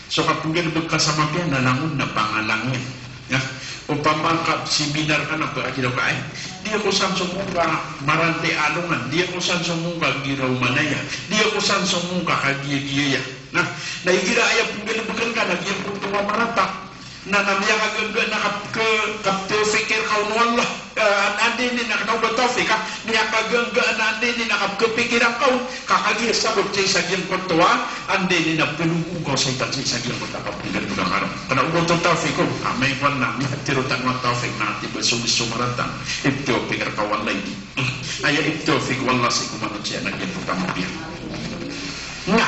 so kapnggalbk ka sa mapiya na langon na pangalang iyan. Ya, opama ka seminar ka na pkakilala ka, ay, di ako san somong ka marante alongan, di ako san somong ka giraw manaya, di ako san somong ka kagiya-giya ya. Na, na igira aya pnggalbkn ka na giyangkoto a marata. Na, na miyakagangga na kap-, ke-, kaptawfik rka on o Allah. Eh, an-, anda ini na kna o ba tawfik, ah. Miyakagangga na anda ini na kapkapikiran ka on. Ka kagiya sabap sii sa giyangkoto a anda ini na plogoon ka o shaytan sii sa giyangkoto a kapnggalbk ka ron. Kna o ba oto tawfik on. Amay kowan na miyatharo tano a tawfik na tiba so, so marata. Iptawfik rka o Allah ini. Aya iptawfik o Allah sii ko manosiya na giyangkoto a mapiya. Na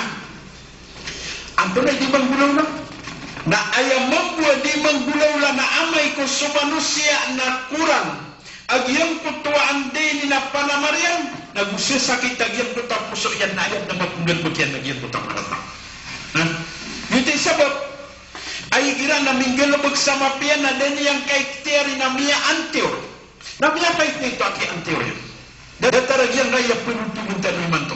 Antonaa i di manggolawla? Na aya mambo a di manggolawla na amay ko so manosiya na korang a giyangkoto a anda ini na panamar iyan, na go sasakit a giyangkoto a poso iyan na aya na mapnggalbk iyan na giyangkoto a marata. Ha? Giyoto i sabap a igira na minggalbk sa mapiya na da niyan kaikhtiyari na miyaantiyor. Na miyakaitito a kiyaantiyor iyan. Datar a giyangkaya pnotoln tano imanto.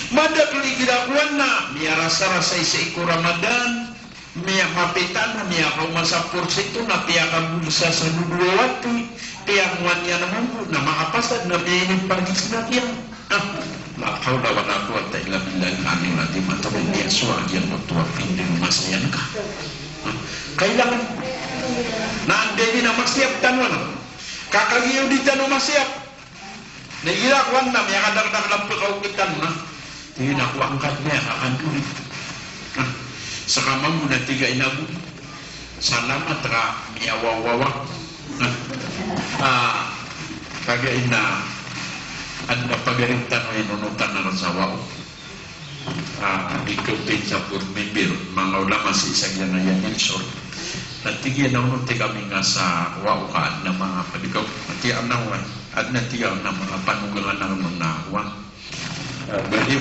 Madakl igira kowan na miyarasarasay sii ko Ramadan, miyamapita na miyakaoma sa porsyento na piyakagolsa sa dowa a wati, piyangowan iyan a mambo na makapasad na miyainipagis na kiyan. Ah, la hawla wala quwwata illa billahil aliyyil adhim. Antaa bo i miyasowa a giyangkoto a pindg masa iyan ka. Ah, kailangan na anda ini na masiyap tano anan. Ka kagiya o di tano masiyap. Na igira kowan na miyakadakdakl a pkaokit tano na. Tig iyan a kowan ka miyakakandori. Na, ska mambo na tig a ina bo. Salamat ka miyawawawa. Na, ah, kagiya ina, adn a pagari tano a inonotan akn sa waw. Ah, di ko pin sa board member, manga ulama sii sa giyangkaya Nelson. Na tig iyan a onot i kami nga sa waw ka adn a manga pagari. Tig iyan a waw, adn a tig iyan a manga panogangan akn on na waw. Ah, baliyo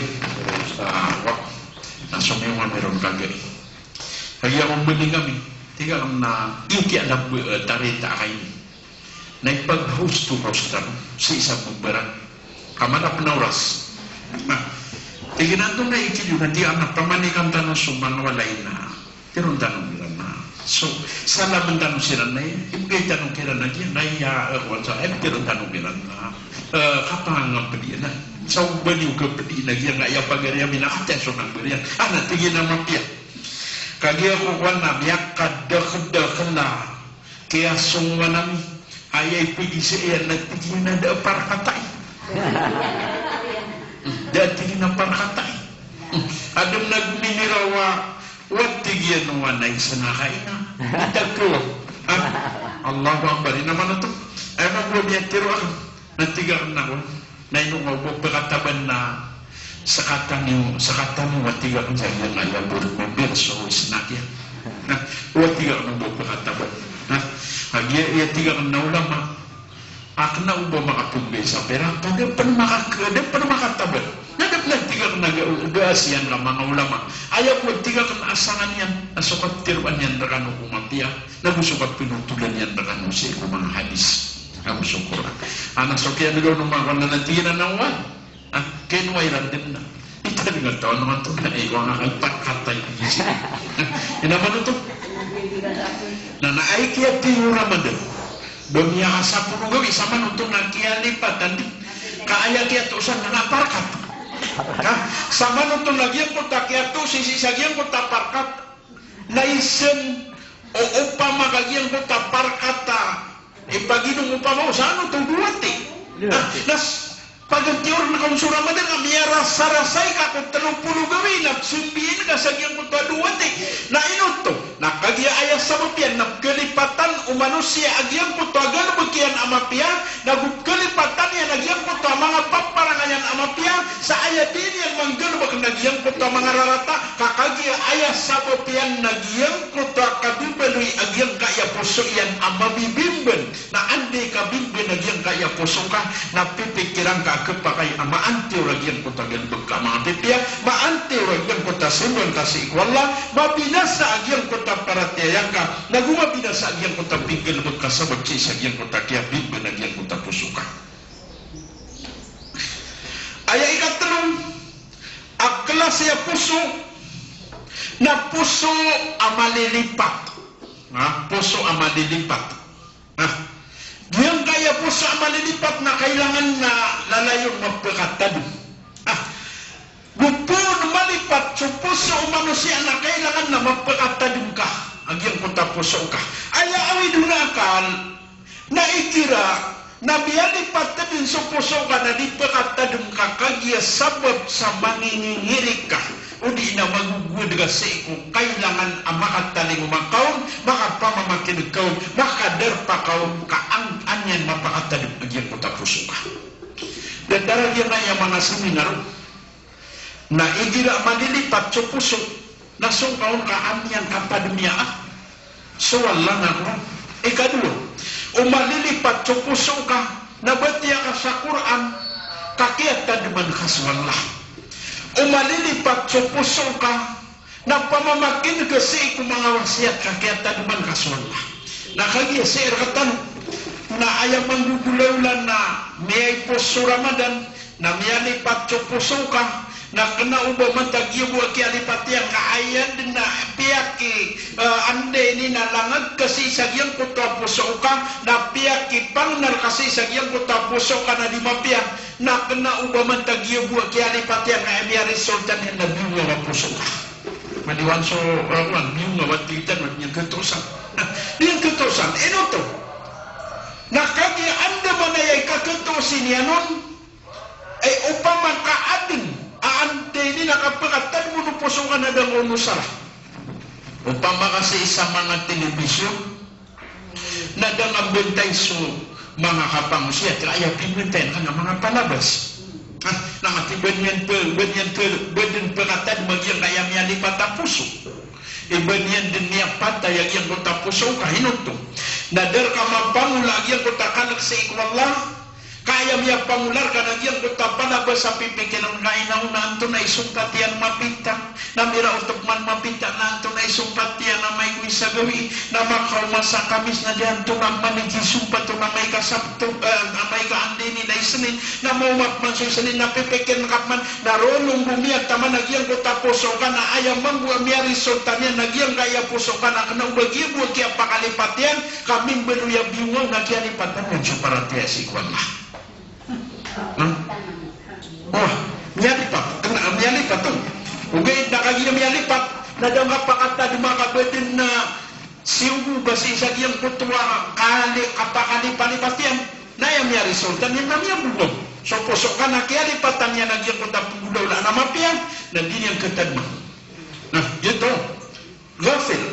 sa waw. Na somiyong ami ron kagiya. Kagiya mambo di kami. Tig iyan a iyo kiya na, eh, tarita ka ini. Na ipaghost to host tano sii sa pagbarang. Ka manap na oras. Na, tig iyan antonaa i kiyo na di anak pamanikan tano so manga walay na. Tiron tano kiran na. So, salam tano siran na, ibgay tano kiran na, di na iya, eh, kowan sa, eh, tiron tano kiran na. Eh, kapangapdi na. Sa o ba niyo kapdi na, giyangkaya pagari ami na, katiya so nang bariyan. Ana, tig iyan a mapiya. Kagiya ko kowan na, miyakadakdakl a Kiyasongowan ami, aya ipagisa iyan na tig iyan a da a parkatay. Da a tig iyan a parkatay. Adn a miniraw a, wa tig iyan o anay sa na kaina. Tig ko, ha? Allahu Akbar, ina man oto. Aya mambo a miyatiro akn, na tig akn a kowan. Na ino nga o ba pkataban na sakatani, sakatani, wa tig akn sa giyangkaya board member so isnak iyan. Na, wa tig akn o ba pkataban. Na, kagiya aya tig akn a ulama, a kna o ba makapmbay sa pera, ka da pn maka-, da pn makataban. Na da pn a tig akn a ga-, gaas iyan ka manga ulama. Aya bo tig akn a sangan iyan, a so kathiroan iyan rkano ko mapiya, na go so kapnotolan iyan rkano sii ko manga hadis. Ago so Qur'an. Ana so kiyan'g o manga kowan na tig iyan a nawan. Ah, kinowa iran dn na. Ita dn a tawan o antonaa i kowan a kalparkatay. Ina man oto. Na, na aya kiyatiro Ramadan. Ba miyakasapolo gawii sa man oto na kiyalipatan di. Ka aya kiyatosan na, na parkat. Ha? Samanoto na giyangkoto a kiyatosi sii sa giyangkoto a parkat. Na isn o opama ka giyangkoto a parkat a ipaginom opama o sa ano to dowa ti. Dowa ti. Ah, nas, pagtiyor na ka on so Ramadan a miyarasarasay ka ko tlo polo gawii na pzambiin ka sa giyangkoto a dowa ti. Na ino oto? Na kagiya aya sabap iyan na pkalipatan o manosiya a giyangkoto a galbk iyan a mapiya, na go pkalipatan iyan a giyangkoto a manga paparanga iyan a mapiya, sa aya di niyan manggalbk na giyangkoto a manga rarata, ka kagiya aya sabap iyan na giyangkoto a kabibaloy a giyangkaya poso iyan a mabibimban, na anda i kabimban a giyangkaya poso ka, na pipikiran ka a khapakay a maantiyor a giyangkoto a galbk ka a manga pipiya, maantiyor a giyangkoto a smbang ka sii ko Allah, mabinasa a giyangkoto a paratiyaya ngka, na go mabinasa a giyangkoto a pinggalbk ka sabap sii sa giyangkoto a kiyabimban a giyangkoto a poso ka. Aya ikatlo a klasi a poso na poso a malilipat. Ha? Poso a malilipat. Ha? Giyangkaya poso a malilipat na kailangan na lalayon mapakatadm. Ha? Go poon malipat so poso o manosiya na kailangan na mapakatadm ka a giyangkoto a poso ka. Aya awid on a akal, na igira na miyalipat dn so poso ka na di pakatadm ka kagiya sabap sa mangingingirik ka, odi na magogowad ka sii ko kailangan a makatalingoma ka on, makapamamakin'g ka on, makadarpa ka on, ka an-, an iyan mapakatadm a giyangkoto a poso ka. Datar a giyangkaya manga seminar, na igira malilipat so poso, na song ka on ka an iyan katadmi a so Allah na Qur'an. Ikadowa, o malilipat so poso ka, na batiya ka sa Qur'an, ka kiyatadman ka so Allah. O malilipat so poso ka, na pamamakin ka sii ko manga wasiyat ka kiyatadman ka so Allah. Na kagiya sii rktano, na aya manggogolawla na miyaipos so Ramadan, na miyalipat so poso ka, na kna o ba man ta giya bo a kiyalipat iyan ka aya dn a piyaki, eh, anda ini na langag ka sii sa giyangkoto a poso ka, na piyakipangnar ka sii sa giyangkoto a poso ka na di mapiya, na kna o ba man ta giya bo a kiyalipat iyan ka aya miyaresulta niyan na biyongaw a poso ka. Madiwan so, eh, kowan, biyongaw a titan, madiwan niyan katosan. Na, niyan katosan, ino oto? Na kagiya andamanaya i kakatosi niyan on, ay opama ka adn a anda ini na kapakatadm o poso ka na da ngka on osara. Opama ka sii sa manga telebisyon, na da ngka mbantay so manga kapangosiyat, ka aya pimbantay ngka na manga palabas. Ah, na mati ba niyan pe, ba niyan pe, ba dn pakatadm a giyangkaya miyalipat a poso. Iba niyan dn miyapatay a giyangkoto a poso ka, ino oto? Na da rka mapangola a giyangkoto a kalk sii ko Allah, ka aya miyapangola rka na giyangkoto a palabas a pipikiran ka ina on na antonaa i sompat iyan mapita, na miraot pman mapita na antonaa i sompat iyan amay ko isa gawii, na makaoma sa Kamis na di antonaa pman i sompat on amay ka Sabto, eh, amay ka anda ini na Isnin, na maoma pman so Isnin na pipikiran ka pman na roo lombo miyataman a giyangkoto a poso ka na aya mambo a miyaresulta niyan na giyangkaya poso ka na kna o ba giya bo a kiyapakalipat iyan, ka mimbaloy a biyongaw na kiyalipatan iyan so paratiyaya sii ko Allah. Hmm? Oh, miyalipat, kna, miyalipat on. Ogaid na kagiya miyalipat, na da ngka pakatadma ka ba dn na siyogo ba sii sa giyangkoto a kali-, kapakalipalipat iyan. Na aya miyaresulta niyan na miyabongaw so poso ka na kiyalipatan iyan a giyangkoto a pnggolawla na mapiya, na di niyan katadma. Na, giyoto. Ghafil.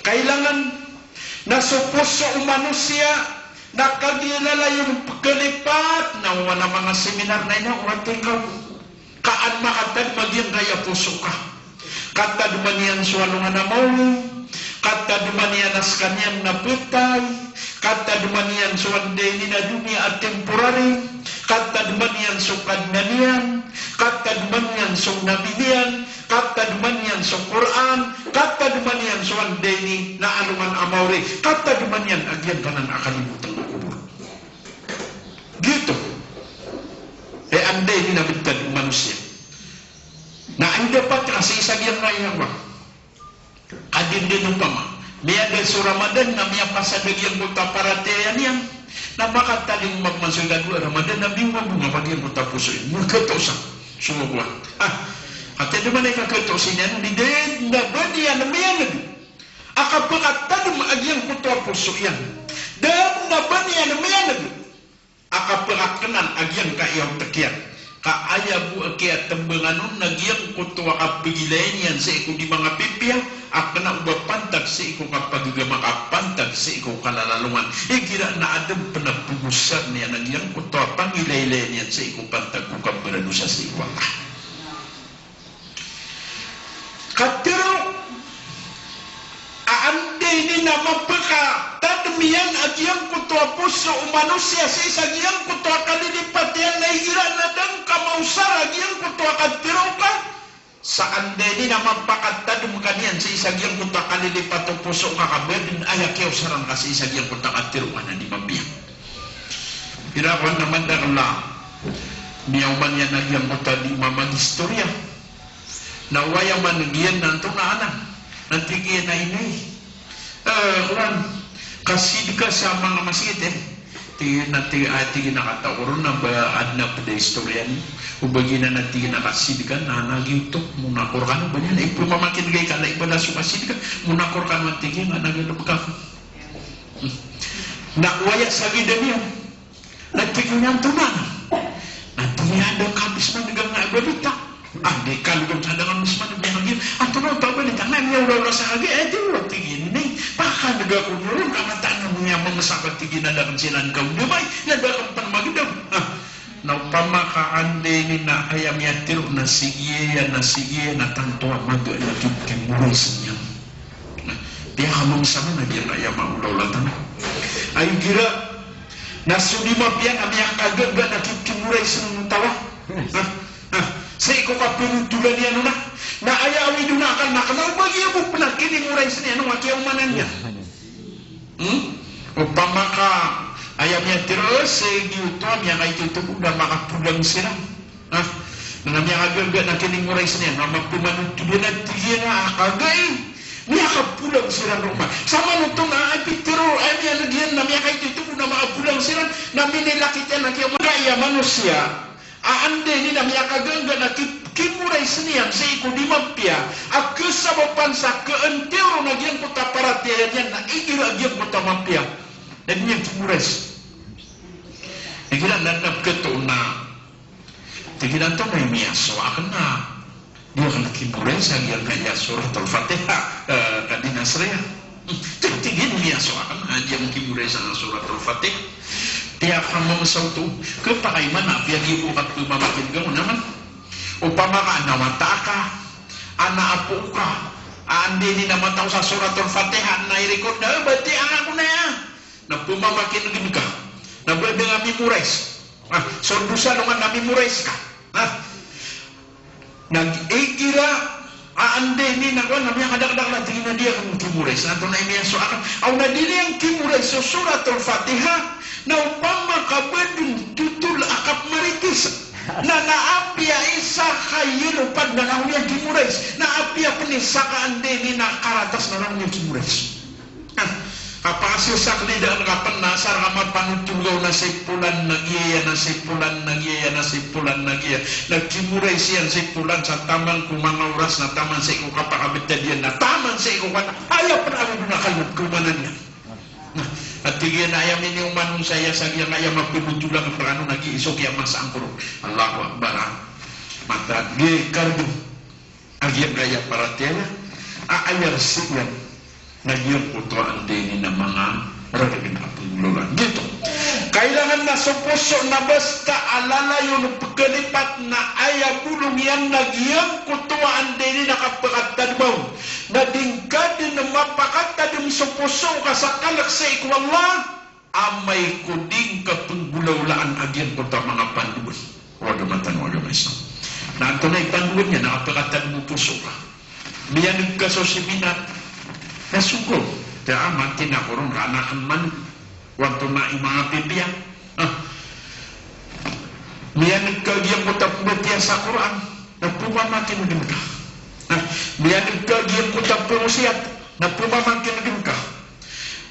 Kailangan na so poso o manosiya na kagiya lalayon pkhalipat, na oman a manga seminar na ino, oman tikaw. Ka an makatadma giyangkaya poso ka. Katadman iyan so alongan a mawri, katadman iyan a skaniyan na phatay, katadman iyan so anda ini na doniya a temporary, katadman iyan so Kadnan iyan, katadman iyan so Nabi niyan, katadman iyan so Qur'an, katadman iyan so anda ini na alongan a mawri, katadman iyan a giyangkanan a kalimotan a kobor. Giyoto. Eh, anda ini na btad o manosiya. Na anda pat ka sii sa giyangkaya, kadindin opama. Miyada so Ramadan na miyapasad a giyangkoto a paratiyaya niyan. Na makatalingoma pman so ikadowa a Ramadan na biyongaw-biyongaw a giyangkoto a poso iyan. Miyakatosan. Sowa kowan. Ah, katii dn man i kakhato sii niyan, di dn a ba niyan miyaneg a kapakatadm a giyangkoto a poso iyan. Da dn a ba niyan miyaneg a kapakaknan a giyangkaya otk iyan. Ka aya bo a kiyatmbangan on na giyangkoto a kapagilayn iyan sii ko di manga pipiya, a kna o ba pantag sii ko kapagagama ka pantag sii ko kalalalongan. Igira na adn pn a pagosar niyan a giyangkoto a pangilaylayn iyan sii ko pantag ko kabaradosa sii ko Allah. Katharo a anda ini na mapakatadm iyan a giyangkoto a poso o manosiya sii sa giyangkoto a kalilipat iyan na igira na da ngka maosar a giyangkoto a katharo ka. Sa anda ini na mapakatadm ka niyan sii sa giyangkoto a kalilipat o poso ngka ka ba dn aya kiyaosaran ka sii sa giyangkoto a katharo ka na di mapiya. Ira kowan na madakl a miyaoma niyan a giyangkoto a di mamagistoriya. Na o aya maneg iyan na antonaa anan? Na tig iyan a inay, eh, kowan, kasidka sa manga masgit, eh. Tig iyan a, tig, ah, tig iyan a katao ko ron na ba adn a pd a istoriya niyo. O ba giyanan a tig iyan a kasidka na, na giyoto, monakor kano ba niyan. Ipmamakineg ka na ibalas o kasidka, monakor kano a tig iyan a nagalbk ako. Na o aya sagida niyan na tig iyan a antonaa? Na tig iyan a da ka mismaneg a balita. Ah, di ka logam sa da ka mismaneg a balita. Antonaa oto a balita? Na miyaolaola sa kagiya, eh, di o, tig iyan, ni pakaneg ako niyo ron ka mataan a miyamamasa ka, tig iyan, a da akn siran kaodamay, na da akn pn magdam. Ah, na opama ka anda ini na aya miyatharo na sige iyan, na sige iyan, na tanto a maga na kipkimorays niyan. Na, piyakamamasama na giyangkaya maolaola tano. Ay, igira na so di mapiya na miyakagaga na kipkimorays o taw a. Na, na, sii ko kapanotolan iyan on a. Na aya awid on a akal na kna o ba giya bo pn a kinimorays niyan on a kiyaomanan iyan. Hmm? Opama ka aya miyatharo, eh, sii giyoto a miyakaito-ito bo na makapolang siran. Ah, na miyakagaga na kinimorays niyan, na mapmanotol iyan a tig iyan a, ah, kagai. Miyakapolang siran roo man. Sa manoto na, ah, pitharo, ah, miyaneg iyan na miyakaito-ito bo na makapolang siran, na minilakit iyan a kiyaoma, aya manosiya a anda ini na miyakagaga na ki-, kimorays niyan sii ko di mapiya a kasabapan sa kaantiyo ron a giyangkoto a paratiyaya niyan na igira a giyangkoto a mapiya na di niyan kimorays. Igira na, na pkhato na Tig iyan a antonaa i miyasowa akn a di akn kimorays sa giyangkaya Suratul Fatiha, eh, ka di nasriya. Tig, tig iyan a miyasowa akn a di akn kimorays sa Suratul Fatiha. Piyakamamasawto, khapakay man a apiya giyoto a kapmamakineg ako na man. Opama ka na wata ka, ana apo ka, a anda ini na matao sa Suratul Fatiha na i-record na, eh, batiya ako na aya. Na pmamakineg ka. Na ba da nga mimorays. Ah, so dosa alongan na mimorays ka. Ah. Na igira a anda ini na kowan na miyakadakdakl a tig iyan a di akn kimorays. Na antonaa i miyasowa akn? Aw na di niyan kimorays so Suratul Fatiha. Na opama ka ba dn totol a kapmaritis. Na, na apiya isa ka yellow pad na langon iyan kimorays. Na apiya pn isa ka anda ini na karatas na langon iyan kimorays. Ah, kapakasisak ni daan ka pn na asar ka mapanotol ka on na si polan na giya, na si polan na giya, na si polan na giya. Na kimorays iyan si polan sa taman ko manga oras na taman sii ko kapakabtad iyan na taman sii ko kan-, aya pn a ron a kalb ko manan iyan. Na, a tig iyan a aya minioman on sa aya sa giyangkaya mapanotolan ka pn rkano na giya so kiyamasa angkoro. Allahu Akbar, ah. Mata, giya kardo. A giyangkaya paratiyaya a aya rsi iyan na giyangkoto a anda ini na manga raragn a pnggolawlaan. Giyoto. Kailangan na so poso na basta a lalayon o pkhalipat na aya bolong iyan na giyangkoto a anda ini na kapakatadma on. Na di ngka dn mapakatadm so poso ka sa kalk sii ko Allah amay ko di ngka pnggolawlaan a giyangkoto a manga pandoan o agama tano a agama Islam. Na antonaa i pandoan iyan a kapakatadm o poso ka? Miyaneg ka so seminar, na sogo. Tig a, ah, matin ako ron, ka an akn man. O antonaa i manga pipiya. Ah. Miyaneg ka giyangkoto a pmbatiya sa Qur'an, na pmamakineg ka. Ah. Miyaneg ka giyangkoto a pngosiyat, na pmamakineg ka.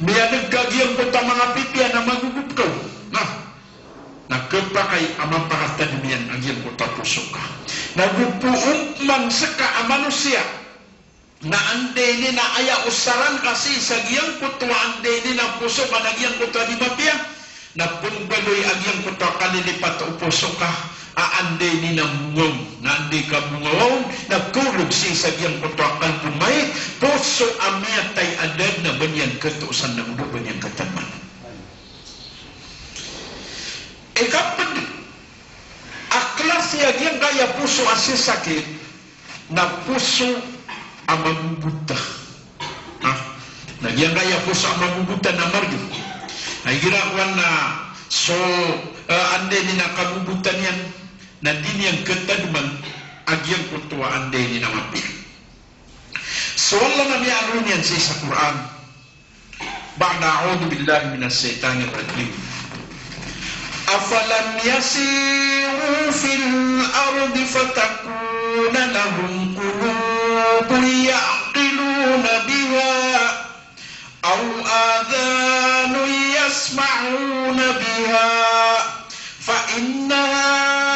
Miyaneg ka giyangkoto a manga pipiya na magogop ka. Na, na khapakay a mapakatadm iyan a giyangkoto a poso ka. Na go pman ska a manosiya na anda ini na aya osaran ka sii sa giyangkoto a anda ini na poso ka na giyangkoto a di mapiya, na pmbaloy a giyangkoto a kalilipat o poso ka a anda ini na mongaw, na anda i kabongaw on, na kaolog sii sa giyangkoto a kalbo mayit, poso a miyatay a da dn a ba niyan khatoosan na go da ba niyan khatadman. Ikapd a klasi a giyangkaya poso a sisakit na poso a magogota. Ha? Na giyangkaya poso a magogota na margn. Na igira kowan na so, eh, anda ini na kagogota niyan, na di niyan khatadman a giyangkoto a anda ini na mapiya. So Allah na miyaaloy niyan sii sa Qur'an. بعد أعوذ بالله من الشيطان الرجيم. أفلم يسيروا في الأرض فتكون لهم قلوب يعقلون بها أو آذان يسمعون بها فإنها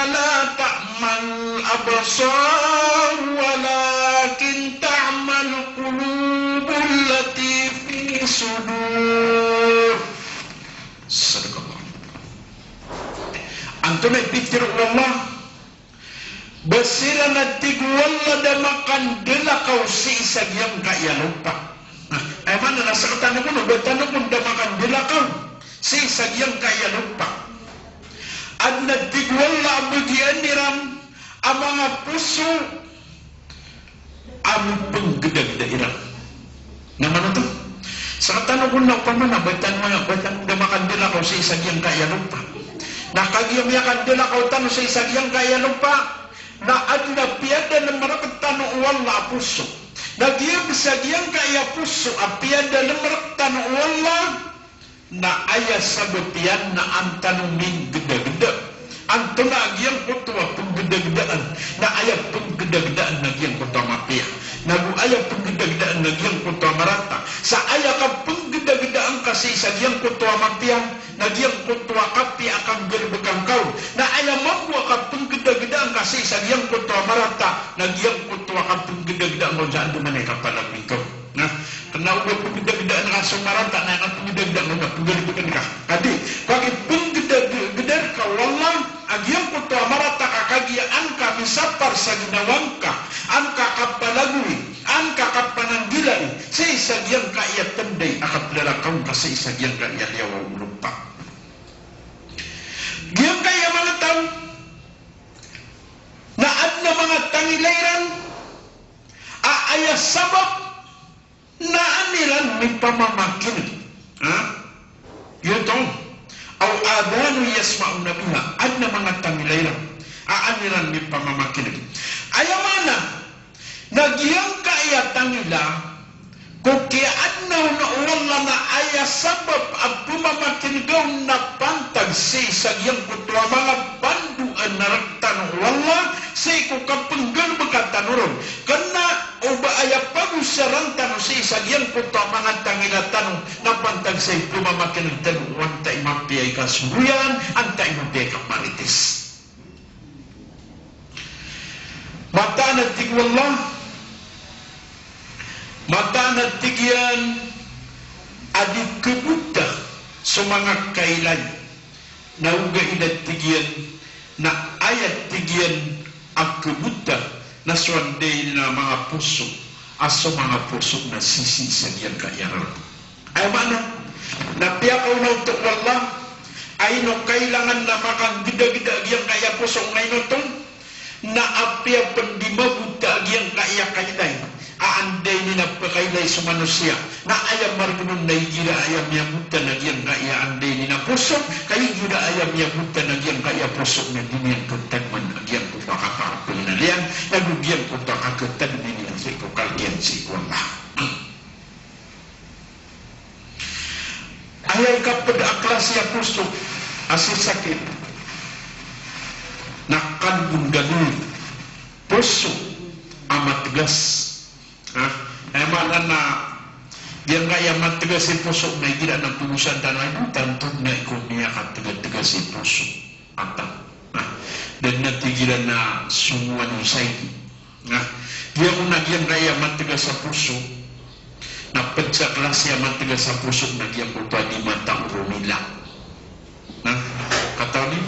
لا تعمى الأبصار ولكن تعمى القلوب التي في الصدور. Sadaqallah. Antonaa i pitharo o Allah? Ba siran a tig o Allah da makandalakaw sii sa giyangkaya lopa. Aya maana na sktano kon, ba tano kon da makandalakaw sii sa giyangkaya lopa. Adn a tig o Allah a bagian iran a manga poso a mipnggdagda iran. Na mano oto? Sktano kon na opama na ba tano, ba tano da makandalakaw sii sa giyangkaya lopa. Na kagiya miyakandalakaw tano sii sa giyangkaya lopa, na adn a piyadalm rktano o Allah a poso. Na giya bs a giyangkaya poso a piyadalm rktano o Allah, na aya sabap iyan na an tano minggdagda. Antonaa giyangkoto a pnggdagdaan? Na aya pnggdagdaan na giyangkoto a mapiya. Na go aya pnggdagdaan na giyangkoto a marata. Sa aya kapnggdagdaan ka sii sa giyangkoto a mapiya, na giyangkoto a kapiya a kanggalbkn ka on. Na aya mambo a kapnggdagdaan ka sii sa giyangkoto a marata, na giyangkoto a kapnggdagdaan ka on sa andamanaya i kapalagoy ngka on. Na, kna o ba pnggdagdaan ka so marata na aya kapnggdagdaan ka on na pnggalbkn ka. Ka di, kagiya pnggdagdaan ka o Allah a giyangkoto a marata ka kagiya an ka misapar sa ginawa ngka, an ka kapalagoy, an ka kapananggilai sii sa giyangkaya tnday a kaplalakaw ngka sii sa giyangkaya liyawaw o lopa. Giyangkaya manga taw na adn a manga tangila iran a aya sabap na an iran mipamamakin'g. Ha? Giyoto. Aw adhanun yasma'una biha. Adn a manga tangila iran a an iran mipamamakin'g. Aya maana na giyangkaya tangila ko kiyaadna on o Allah na aya sabap a pmamakin'g on na pantag sii sa giyangkoto a manga pandoan a rktano o Allah sii ko kapnggalbka tano ron. Kna o ba aya pagosaran tano sii sa giyangkoto a manga tangila tano na pantag sa ipmamakin'g tano o antaa i mapiya i kasoroyan, antaa i mapiya i kamarites. Mataan a tig o Allah, mataan a tig iyan a di khabota so manga kailay. Na ogaid a tig iyan na aya tig iyan a khabota na so anda ini na manga poso, a so manga poso na sisii sa giyangkaya rarata. Aya maana na piyakaona oto o Allah a ino kailangan na makagdagda giyangkaya poso na ino oto, na apiya pn di mabota giyangkaya kailay a anda ini na pkailay so manosiya, na aya margn on na igira aya miyabota na giyangkaya anda ini na poso, ka igira aya miyabota na giyangkaya poso na di niyan khatadman a giyangkoto a kapakapangnaliyan, na go giyangkoto a kakhatadmi niyan sii ko kalk iyan sii ko Allah. Aya ikapd a klasi a poso a sisakit na qalbun ghalidh, poso a matgas. Ha? Aya maana na giyangkaya matgas i poso na igira na pogosan tano a ino, tanto na iko miyakatgatgas i poso. Ata. Na, den na tig iran na songowan o said. Na, giyangkoto na giyangkaya mategas a poso. Na ped sa klasi a mategas a poso na giyangkoto a di mataw romila. Na, katawan iyo,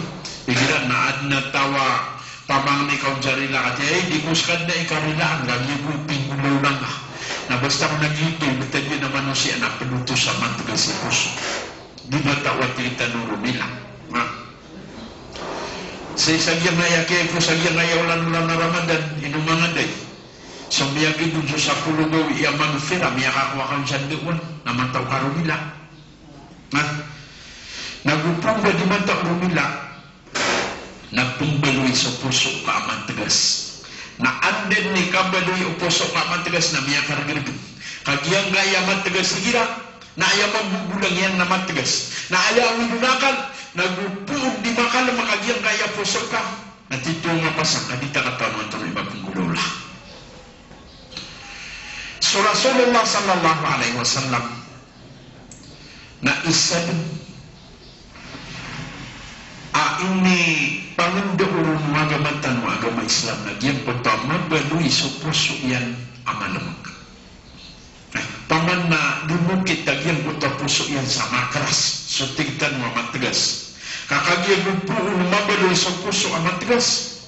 igira na aden a taw a pamangni ka on sa rila ka tiya, eh, di ko sekadna i karilaan, lagi ko pinggolaola ngka. Na basta ko na giyoto, ibetad iyan a manosiya na ped oto sa mategas i poso. Di mataw a tig tano romila. Na, sii sa giyangkaya, kiyako sa giyangkaya olan-olan a Ramadan, ino mangaday. So miyagid on so sapolo gawii a maghfirah, miyakakowa ka on sa ndewan, na mataw ka romila. Na, na go pemba di mataw romila, na pembaloy so poso ka a mategas. Na anda den i kabaloy o poso ka a mategas na miyakargereg. Ka giyangkaya mategas igira, na aya mambobolang iyan na mategas. Na aya awid on a akal, na go poon di makalem ka giyangkaya poso ka. Na tito nga pasang ka di ta katawan antonaa i mapenggolaola. So Rasulullah sallallahu alaihi wasallam na isa den a inipangenda on o agama tano a agama Islam na giyangkoto a mabaloy so poso iyan a malemek. Taman na di mokit a giyangkoto a poso iyan sa makeras, so tig tano a mategas. Ka kagiya go poon o mabaloy so poso a mategas,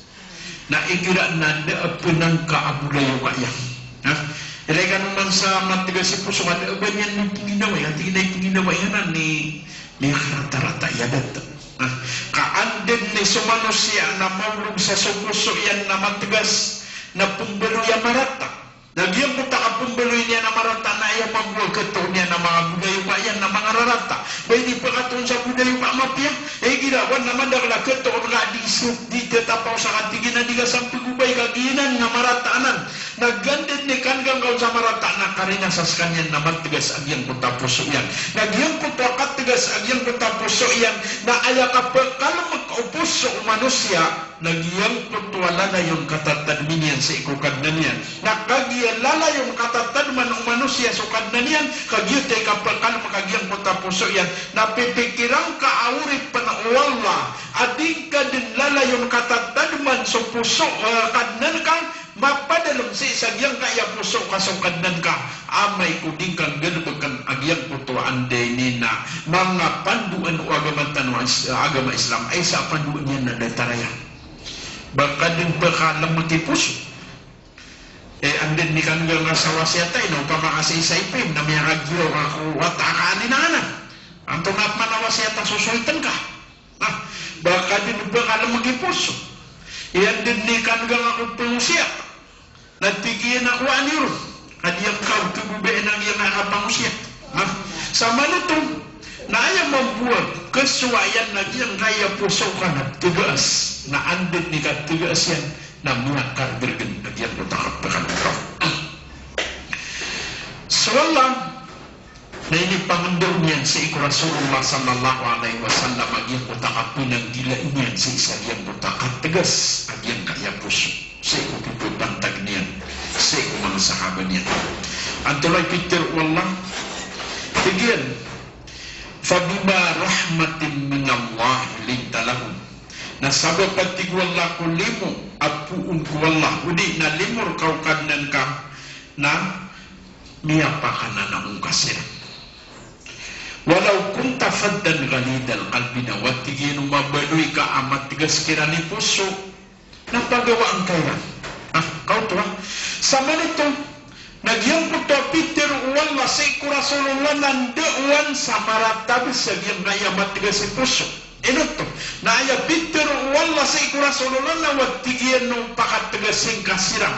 na igira na da a penangka a bolayoka iyan. Na, igira kano man sa mategas i poso ka da a ba niyan ipengginawai, a tig iyan a ipengginawai iyan na ni, ni miyakaratarata iyan data. Na, ka anda den i so manosiya na maolog sa so poso iyan na mategas, na pembaloy a marata. Na giyangkoto a kapembaloy niyan a marata na aya mambo a ketoon iyan a manga bolayoka iyan na mangararata. Ba inipekatoon sa bolayoka a mapiya, eh, igira wan na madakel a ketoon ka di se-, di tetapaw sa katig iyan a di ka sampegobay ka giyanan na marata anan. Na ganda den i kan'ga ngka on sa marata na karina sa sekaniyan na mategas a giyangkoto a poso iyan. Na giyangkoto a kategas a giyangkoto a poso iyan na aya kapekalemek o poso o manosiya na giyangkoto a lalayon katatadmi niyan sii ko Kadnan iyan. Na kagiya lalayon katatadman o manosiya so Kadnan iyan, kagiya oto i kapekalemek a giyangkoto a poso iyan, na pipikiran ka a oripen o Allah a di ngka den lalayon katatadman so poso, eh, Kadnan ka, mapadalem sii sa giyangkaya poso ka so Kadnan ka, amay ko di ngka nggalebeken a giyangkoto a anda ini na manga pandoan o agama tano a Is-, agama Islam, a isa a pandoan iyan na datar aya. Ba ka den pekalemek i poso. Eh, anda den i kan'ga ngka sa wasiyata, ino opama ka sii sa ipim, na miyakagiraw ka ko wata ka aninanganan. Antonaa pman a wasiyata so soiten ka. Na, ba ka den pekalemek i poso. Iyan den i kan'ga ngka ko pangosiyat. Na tig iyan a kowaan iyo ron. Ka di ngka on kebobain a giyangkaya kapangosiyat. Na, sa manoto, na aya mambo a kesowa iyan na giyangkaya poso ka na tegas. Na anda den i kategas iyan, na miyakargeregen a giyangkoto a kapekalemek. So Allah, na inipangendao niyan sii ko Rasulullah sallallahu alaihi wasallam a giyangkoto a kapenanggilai niyan sii sa giyangkoto a kategas a giyangkaya poso. Sii ko pipantag niyan sii ko manga sahaba niyan. Antonaa i pitharo o Allah? Tig iyan, "Fabima rahmatin minallahi linta lahum." Na sabap a tig o Allah ko limo a poon ko Allah, odi na limo rka o Kadnan ka, na miyapakananaw ngka siran. "Walaw kunta faddan ghalidhal qalbi," na o tig iyan o mabaloy ka a mategas kiran i poso, na pagawaan ka iran. Ah, kaoto a. Sa manoto, na giyangkoto a pitharo o Allah sii ko Rasulullah na ndao wan sa maratab sa giyangkaya mategas i poso. Ino oto? Na aya pitharo o Allah sii ko Rasulullah na o tig iyan o pakategas ngka siran.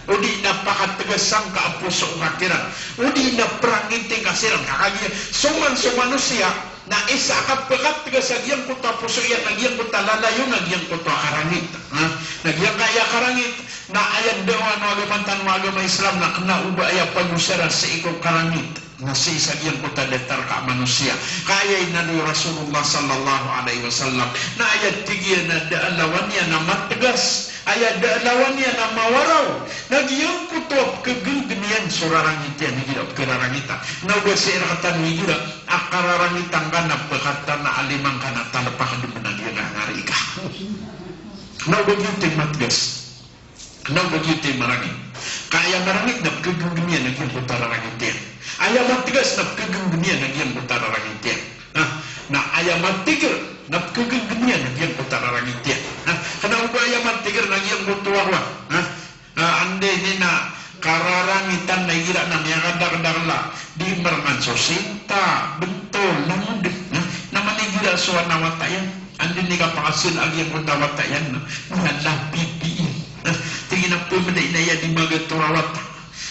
Odi na pakategas ngka a poso ngka kiran. Odi na perangiti ngka siran. Ka kagiya so man so manosiya na isa a kapekategas a giyangkoto a poso iyan na giyangkoto a lalayon na giyangkoto a karangit. Ha? Na giyangkaya karangit na aya ndaoan o agama tano a agama Islam na kena o ba aya pagosara sii ko karangit. Na sii sa giyangkoto a datar ka a manosiya. Ka aya inaloy o Rasulullah sallallahu alaihi wasallam na aya tig iyan a da a lawan iyan a mategas, aya da a lawan iyan a mawaraw, na giyangkoto a pekegenggen iyan so rarangit iyan, igira pkhararangita. Na oba sii rktano igira a kararangita ngka na pkhatana a lima ngka na talpa ka dn a giyangkaya ngari ka. Na oba giyoto i matgas. Na oba giyoto i marangit. Ka aya marangit na pkhagnggn iyan a giyangkoto a rarangit iyan. Aya matgas na pkhagnggn iyan a giyangkoto a rarangit iyan. Ha? Na aya matigr na pkhagnggn iyan a giyangkoto a rarangit iyan. Ha? Kna oba aya matigr na giyangkoto a kowan. Ha? Ah, anda ini na kararangitan na igira na miyakadakdakl a di marngan so sinta, bntol, na mdg, na, na man igira so ana wata iyan. Anda ini kapakasil a giyangkoto a wata iyan na miyalapipiin. Na, tig iyan a pmda ini a aya di magator a wata.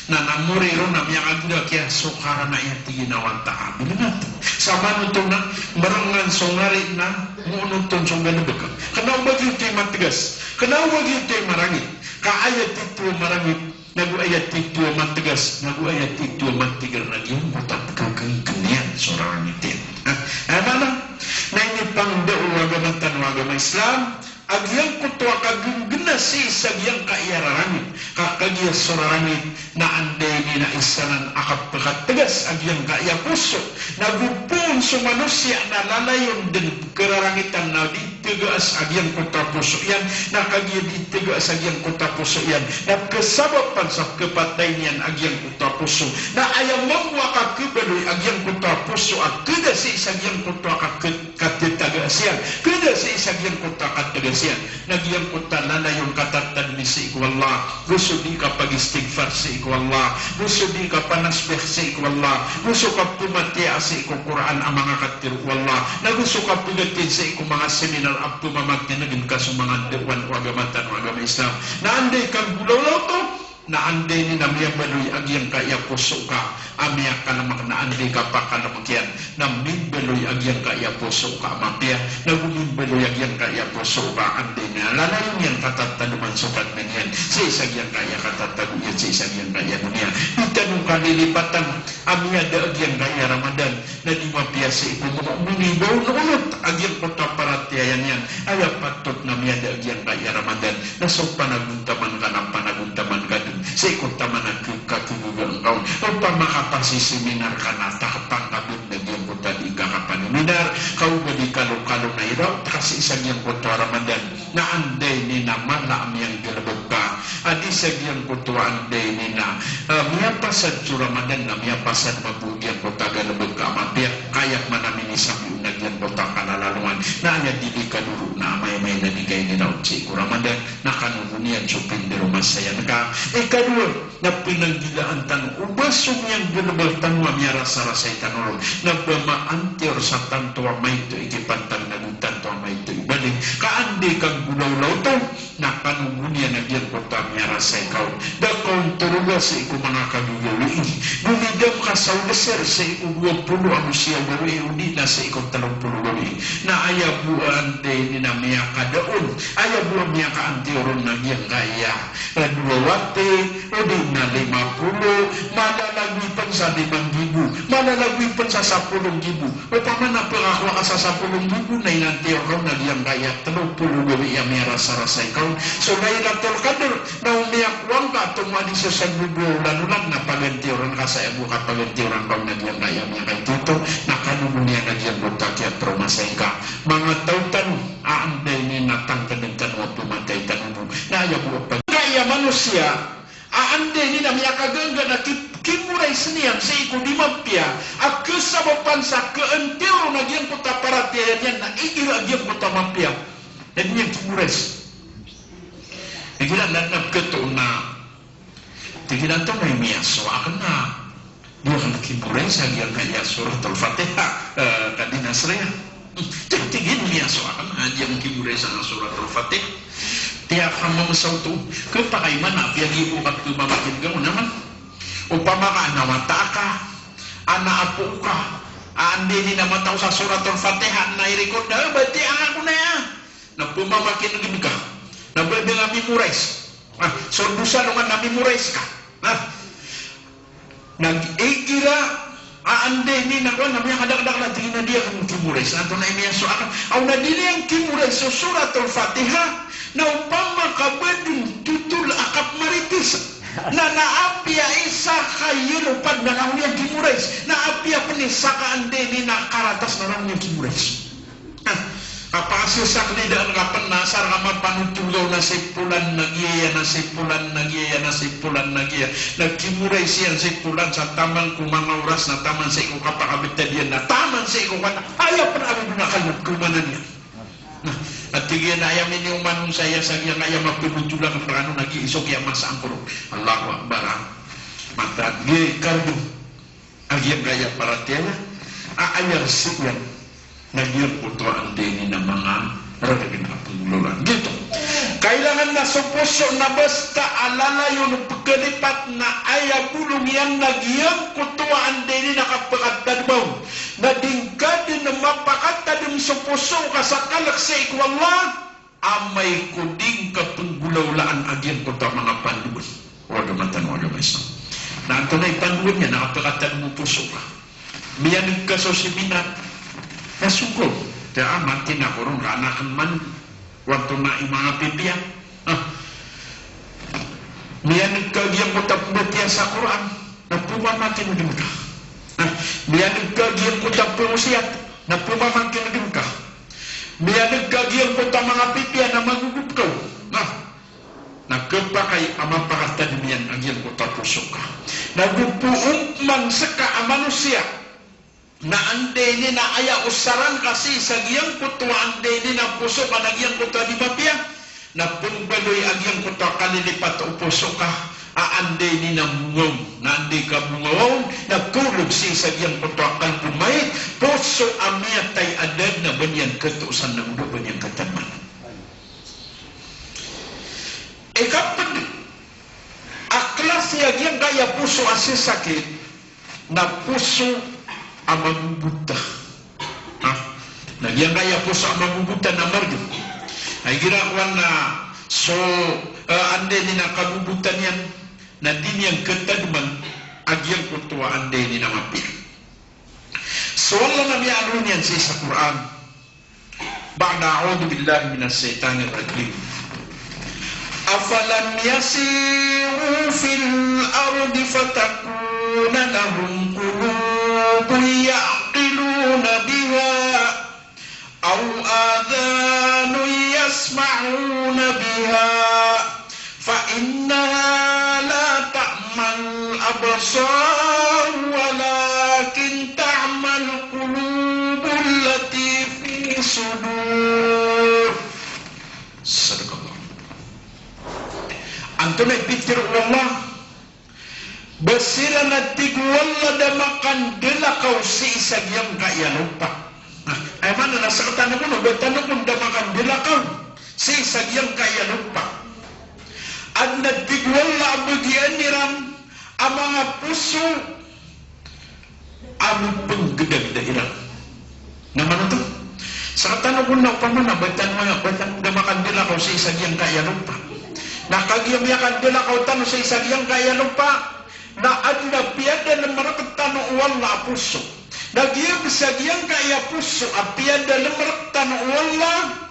Na, na mori ron na miyakagira kiya so karana iyan tig iyan a wata a bnat. Sa manoto na marngan so ngari na monoton so galbk. Kna oba giyoto i matgas. Kna oba giyoto i marangit. Ka aya tito a marangit, nago aya tito a matgas, nago aya tito a matigr na giyangkoto a pkhagnggn iyan so rarangit iyan. Ha? Aya maana, na inipangndao o agama tano a agama Islam, a giyangkoto a kagnggnn sii sa giyangkaya rarangit, ka kagiya so rarangit, na anda ini na isa nan a kapkhatgas a giyangkaya poso, nago poon so manosiya na lalayon dn pkhararangitan na di tgas a giyangkoto a poso iyan, na kagiya di tgas a giyangkoto a poso iyan, na pkhasabapan sa pkhapatay niyan a giyangkoto a poso. Na aya mambo a kakhabaloy a giyangkoto a poso a khada sii sa giyangkoto a kakh-, katatagas iyan, khada sii sa giyangkoto a katatagas iyan, na giyangkoto a lalayon katatadmi sii ko Allah, go so di kapagistigfar sii ko Allah, go so di kapanasbih sii ko Allah, go so kapmatiya sii ko Qur'an a manga katharo o Allah, na go so kapgatid sii ko manga seminar a pmamakin'g ka so manga da'wah o agama tano a agama Islam. Na anda i kanggolawla oto, na anda ini na miyabaloy a giyangkaya poso ka a miyakalmk, na anda i kapakalmk iyan na mimbaloy a giyangkaya poso ka a mapiya, nago mimbaloy a giyangkaya poso ka anda ini na lalayon iyan katatadman so Kadnan iyan sii sa giyangkaya katatago iyan sii sa giyangkaya doniya. Di tano kalilipatan a miyada a giyangkaya Ramadan na di mapiya sii ko manga mu'mini ba onot-onot a giyangkoto a paratiyaya niyan. Aya patot na miyada a giyangkaya Ramadan na so panagontaman ka na panagontaman ka dn sii ko taman a k-, kakhagaga ngka on. Opama ka pasiseminar ka na takpang ka bn na giyangkoto a di ngka kapaniminar, ka oba di kalokalo na iraot ka sii sa giyangkoto a Ramadan. Na anda ini na mala a miyanggalbk ka a di sa giyangkoto a anda ini na, ah, miyapasad so Ramadan na miyapasad mambo a giyangkoto a galbk ka a mapiya. Kaya man a minisambi on a giyangkoto a kalalalongan. Na aya di di kadoro na amay-amay na di ka iniraot sii ko Ramadan, na kano bo niyan so pindaromasayan ka. Ikadowa, na pnanggilaan tano o ba so miyanggalbk tano a miyarasarasay tano ron na ba maantiyor sa tanto a maito i kipantag nago tanto a maito i balik. Ka anda i kanggolawla oto, na kano bo niyan a giyangkoto a miyarasay ka on. Da ka on toroga sii ko manga kagagawii. Gomidam ka sa olser sii ko dowa polo ago siyaw gawii odi na sii ko tlo polo gawii. Na aya bo a anda ini na miyakada on, aya bo a miyakaantiyor on na giyangkaya a dowa wati, odi na lima polo, malalagoy pn sa lima nggibo, malalagoy pn sa sapolo nggibo. Opama na pkakowa ka sa sapolo nggibo na inantiyor ka on na giyangkaya tlo polo gawii a miyarasarasay ka on so Lailatul Qadr, na o miyakowa ngka a tomo a di so sagdowa o olan-olan na pagantiyoran ka sa aya bo a kapagantiyoran ka on na giyangkaya miyakaito, na kano bo niyan a giyangkoto a kiyatromasay ka. Manga taw tano a anda ini na tangkdn tano a pmatay tano bo. Na aya bo a pag-, giyangkaya manosiya a anda ini na miyakagangga na ki-, kimorays niyan sii ko di mapiya a kasabapan sa kaantiyor on a giyangkoto a paratiyaya niyan na igira a giyangkoto a mapiya. Na di niyan kimorays. Igira na, na pkhato na, tig iran, antonaa i miyasowa akn a di akn kimorays a giyangkaya Suratul Fatiha, eh, ka di na sriya. Tig, tig iyan, miyasowa akn a di akn kimorays a Suratul Fatiha. Tiya ka mamsaw oto, khapakay man a piyagi ko kapmamakin'g ka on a man. Opama ka ana wata ka, ana apo ka, a anda ini na mataw sa Suratul Fatiha na i-record na, eh, batiya ako na aya. Na pmamakin'g ka. Na ba dn a mimorays. Ah, so dosa alongan na mimorays ka. Ah. Na igira a anda ini na kowan na miyakadakdakl a tig iyan a di akn kimorays. Na antonaa i miyasowa akn. Aw na di niyan kimorays so Suratul Fatiha. Na opama ka ba dn totol a kapmaritis. Na, na apiya isa Kaya lo pad na langon iyan kimorais. Na apiya pn i saka anda ini na karatas na langon iyan kimorais. Ah, kapakasisakn i daan ka pn na asar ka mapanotol ka na si polan na giya, na si polan na giya, na si polan na giya. Na kimorais iyan si polan sa taman ko manga oras, na taman sii ko kapakabtad iyan, na taman sii ko kata. Aya pn a bibinakal na pkhamanan iyan. Na, a tig iyan a aya minioman on sa aya sa giyangkaya mapanotolan ka rkano na giya so kiyamasa angkoro. Allahu Akbar, ah. Mata, giya kardo. A giyangkaya paratiyaya, a aya rsik iyan, na giyangkoto a anda ini na manga raragn a pnggolawlaan. Giyoto. Kailangan na so poso na basta a lalayon o pkhalipat na aya bolong iyan na giyangkoto a anda ini na kapakatadm on. Na di ngka dn mapakatadm so poso ka sa kalk sii ko Allah, amay ko di ngka pnggolawlaan a giyangkoto a manga pandoan o agama tano a agama Islam. Na antonaa i pandoan iyan na kapakatadm o poso ka? Miyan'g ka so seminar, na songko, tig a matin ako ron ka an akn man, o antonaa i manga pipiya. Ah. Miyan'g ka giyangkoto a pmbatiya sa Qur'an, na pmamakin'gn ka. Ah. Miyan'g ka giyangkoto a pngosiyat, na pmamakin'gn ka. Miyan'g ka giyangkoto a manga pipiya na magogop ka. Na, na khapakay a mapakatadm iyan a giyangkoto a poso ka. Na go poon man ska a manosiya na anda ini na aya osaran ka sii sa giyangkoto a anda ini na poso ka na giyangkoto a di mapiya, na pmbaloy a giyangkoto a kalilipat o poso ka a anda ini na mongaw, na anda i kabongaw on, na kolog sii sa giyangkoto a kalbo mayit, poso a miyatay a da dn a ba niyan khatoosan na go da ba niyan katadman. Ikapd a klasi a giyangkaya poso a sisakit, na poso a mabobota. Ha? Na giyangkaya poso a mabobota na margn. Na igira kowan na so, eh, anda ini na kabobota niyan, na di niyan khatadman a giyangkoto a anda ini na mapiya. So Allah na miyaaloy niyan sii sa Qur'an. بعد أعوذ بالله من الشيطان الرجيم. أفلم يسيروا في الأرض فتكون لهم قلوب يعقلون بها أو آذان يسمعون بها فإنها لا تعمى الأبصار ولكن تعمى القلوب التي في الصدور. صدق الله. Antonaa i pitharo o Allah? Ba siran a tig o Allah da makandalakaw sii sa giyangkaya lopa. Na, aya maana na sktano kon o ba tano kon da makandalakaw sii sa giyangkaya lopa. Adn a tig o Allah a bagian iran a manga poso a mipnggdagda iran. Na maana oto? Sktano kon na opama na ba tano, ba tano da makandalakaw sii sa giyangkaya lopa. Na kagiya miyakandalakaw tano sii sa giyangkaya lopa, na adn a piyadalm rktano o Allah a poso. Na giya bs a giyangkaya poso a piyadalm rktano o Allah,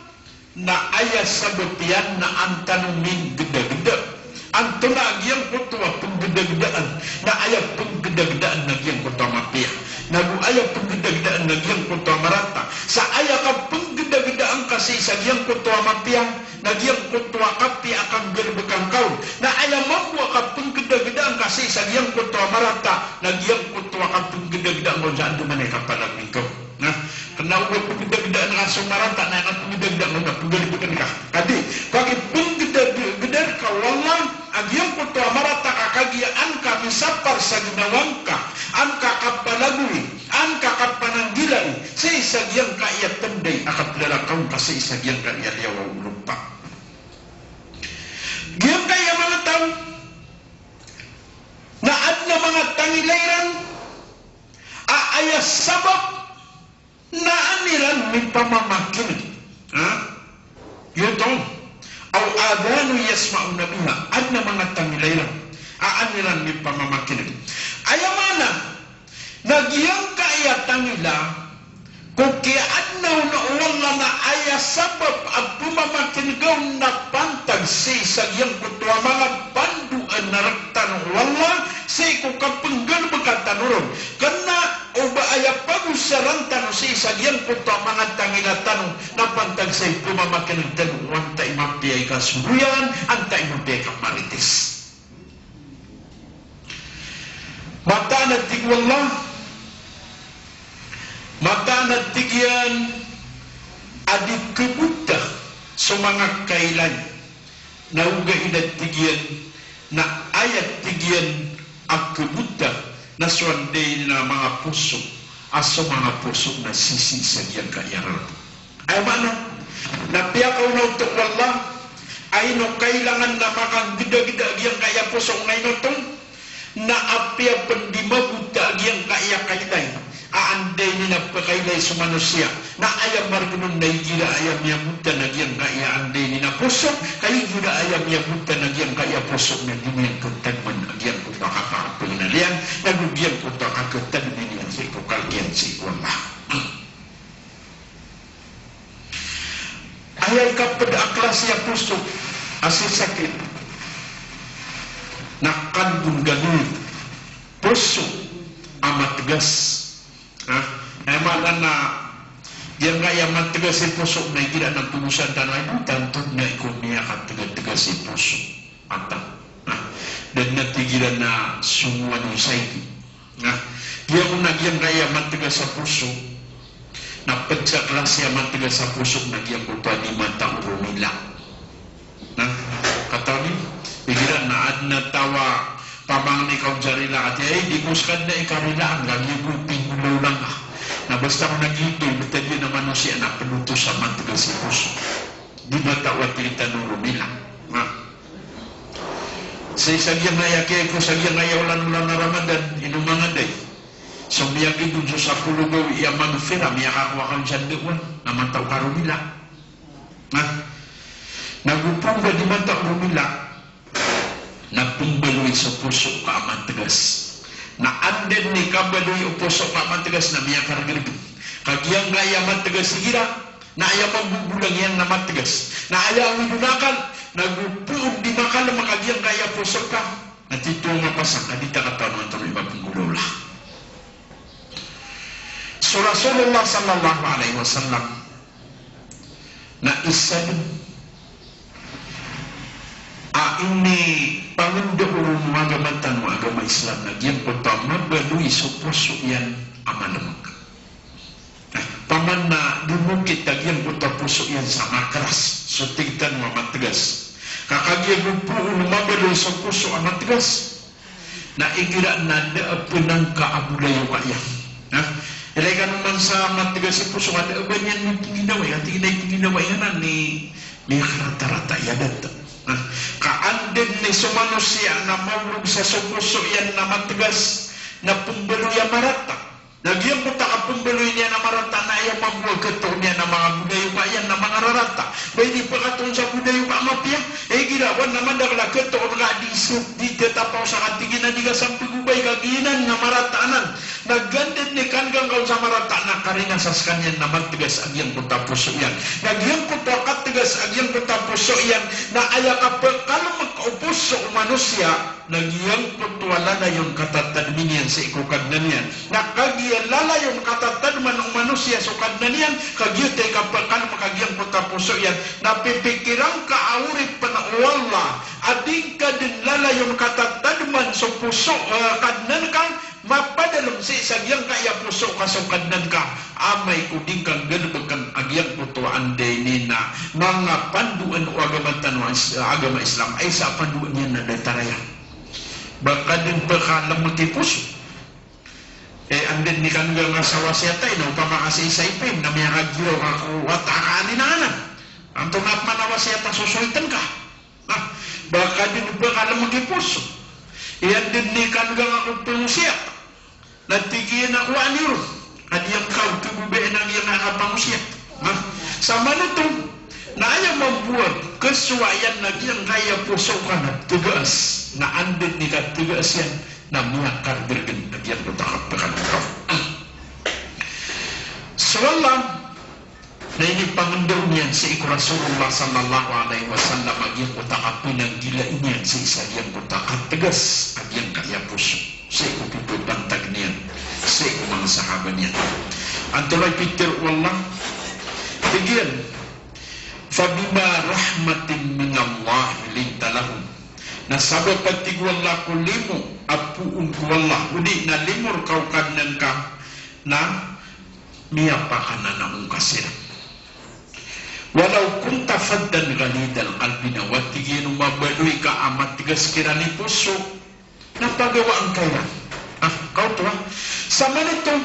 na aya sabap iyan na an tano minggdagda. Antonaa giyangkoto a pnggdagdaan? Na aya pnggdagdaan na giyangkoto a mapiya. Na go aya pnggdagdaan na giyangkoto a marata. Sa aya kapnggdagdaan ka sii sa giyangkoto a mapiya, na giyangkoto a kapiya a kanggalbkan ka on. Na aya mambo a kapnggdagdaan ka sii sa giyangkoto a marata, na giyangkoto a kapnggdagdaan ka on sa andamanaya i kapalagoy ngka on. Na, kna o ba pnggdagdaan ka so marata na kapnggdagdaan ka na pnggalbkn ka. Ka di, pagipnggdagda rka o Allah a giyangkoto a marata ka kagiya an ka misapar sa ginawa ngka, an ka kapalagoy, an ka kapananggilai sii sa giyangkaya tnday a kaplalakaw ngka sii sa giyangkaya liyawaw o lopa. Giyangkaya manga taw na adn a manga tangila iran a aya sabap na an iran mipamamakin'g. Ha? Giyoto. Aw adhanun yasma'una biha. Adn a manga tangila iran a an iran mipamamakin'g. Aya maana na giyangkaya tangila Ko kiyaadna on o Allah na aya sabap a pmamakin'g on na pantag sii sa giyangkoto a manga pandoan a rktano o Allah sii ko kapnggalbka tano ron. Kna o ba aya pagosaran tano sii sa giyangkoto a manga tangila tano na pantag sii pmamakin'g tano o antaa i mapiya i kasoroyan, antaa i mapiya i kamarites. Mataan a tig o Allah, mataan a tig iyan a di khabota so manga kailay. Na ogaid a tig iyan na aya tig iyan a khabota na so anday na manga poso, a so manga poso na sisii sa giyangkaya rarata. Aya maana na piyakaona oto o Allah a ino kailangan na makagdagda a giyangkaya poso na ino oto, na apiya pn di mabota a giyangkaya kailay a anday niyan a pkailay so manosiya, na aya margn on na igira aya miyabota na giyangkaya anday niyan a poso, ka igira aya miyabota na giyangkaya poso na di niyan khatadman a giyangkoto a kapakapagnal iyan, na go giyangkoto a kakhatadmi niyan sii ko kalk iyan sii ko Allah. Aya ikapd a klasi a poso a sisakit na qalbun ghalidh, poso a matgas. Ha? Aya maana na giyangkaya matgas i poso na igira na pgosaran tano a ino tanto na iko miyakatgatgas i poso. Ata. Na, da dn a tig iran na songowan o saigi. Na, giyangkoto na giyangkaya matgas a poso, na pd sa klasi a matgas a poso na giyangkoto a di matao romila. Na, katawan iyo, igira na adn a taw a pamangni ka on sa rila, ati, ay, di ko skadn a ikarilaan, lagid o pinggolaola ngka. Na basta ko na giyoto i btad iyan a manosiya na pd oto sa matgas i poso. Di matao a tig tano romila. Na. Sii sa giyangkaya kiyaiko sa giyangkaya olan-olan a Ramadan, ino manga day. So miyagid on so sapolo gawii a maghfirah, miyakakowa ka on sa ndaowan, na matao ka romila. Na. Na go pn ba di matao romila, na pmbaloy so poso ka a matgas. Na anda dn i kabaloy o poso ka a matgas na miyakargrg. Ka giyangkaya matgas igira, na aya mambobolang iyan na matgas. Na aya awid on akal, na go poon di makalm ka giyangkaya poso ka. Na tito a mapasang ka di ta katawan antonaa i mapnggolaola. So Rasulullah sallallahu alaihi wasallam na isa dn a inipangndao ron o agama tano a agama Islam na giyangkoto a mabaloy so poso iyan a malmk. Paman na di mokit a giyangkoto a poso iyan sa makras, so tig tano a matgas. Ka kagiya go poon mabaloy so poso a matgas, na igira na da a pn angka a bolayoka iyan. Na, ilay kano man sa matgas i poso ka da a ba niyan mipngginawai, ka tig iyan a ipngginawai anan i miyakaratarata i adat. Na, ka anda dn i so manosiya na maolog sa so poso iyan na matgas, na pmbaloy a marata. Na giyangkoto a kapmbaloy niyan a marata na aya mambo a khatoon iyan a manga bolayoka iyan na manga rarata. Ba inipkhatoon sa bolayoka a mapiya, igira wan na madakl a khatoon ka a di so, di tatapaw sa katig iyan a di ka sampagobay ka giyanan na marata anan. Na ganda dn i kanggang ka on sa marata na karina sa skaniyan na matgas a giyangkoto a poso iyan. Na giyangkoto a katgas a giyangkoto a poso iyan na aya kapkalmk o poso o manosiya na giyangkoto a lalayon katatadmi niyan sii ko Kadnan iyan. Na kagiya lalayon katatadman o manosiya so Kadnan iyan, kagiya oto i kapkalmk a giyangkoto a poso iyan. Na pipikiran ka a oripn o Allah a di ngka dn lalayon katatadman so poso, eh, Kadnan ka, mapadalm sii sa giyangkaya poso ka so Kadnan ka, amay ko di ngka nggalbkn a giyangkoto a anday ini na manga pandoan o agama tano a Is-, agama Islam, a isa a pandoan iyan na datar aya. Ba ka dn pkhalmk i poso. Eh, anda dn i kanggang ka sa wasiyat a ino, opama ka sii sa ipm na miyakagiraw ka ko wata ka a linanan. Antonaa pman a wasiyat a sosoitn ka. Na, ba ka dn pkhalmk i poso. Iyan dn i kanggang ka ko pangosiyat. Na tig iyan a kowaan iyo ron. Ka di angka on khababayaan a giyangkaya kapangosiyat. Na, sa manoto, na aya mambo a kasowa iyan na giyangkaya poso ka na tgas. Na anda dn i katgas iyan, na miyakargrg a giyangkoto a kapkhalmk ka. So Allah na inipangndao niyan sii ko Rasulullah sallallahu alaihi wasallam a giyangkoto a kapnanggilai niyan sii sa giyangkoto a kategas a giyangkaya poso sii ko pipapantag niyan sii ko manga sahaba niyan. Antonaa i pitharo o Allah? Tig iyan, "Fabima rahmatin minallahi linta lahum." Na sabap a tig o Allah ko limo a poon ko Allah, odi na limo rka o Kadnan ka, na miyapakanana on ka siran. "Walaw kunta faddan ghalidhal qalbi," na o tig iyan o mabaloy ka a mategas kiran i poso, na pagawaan ka iran. Ah, kaoto a. Samanoto,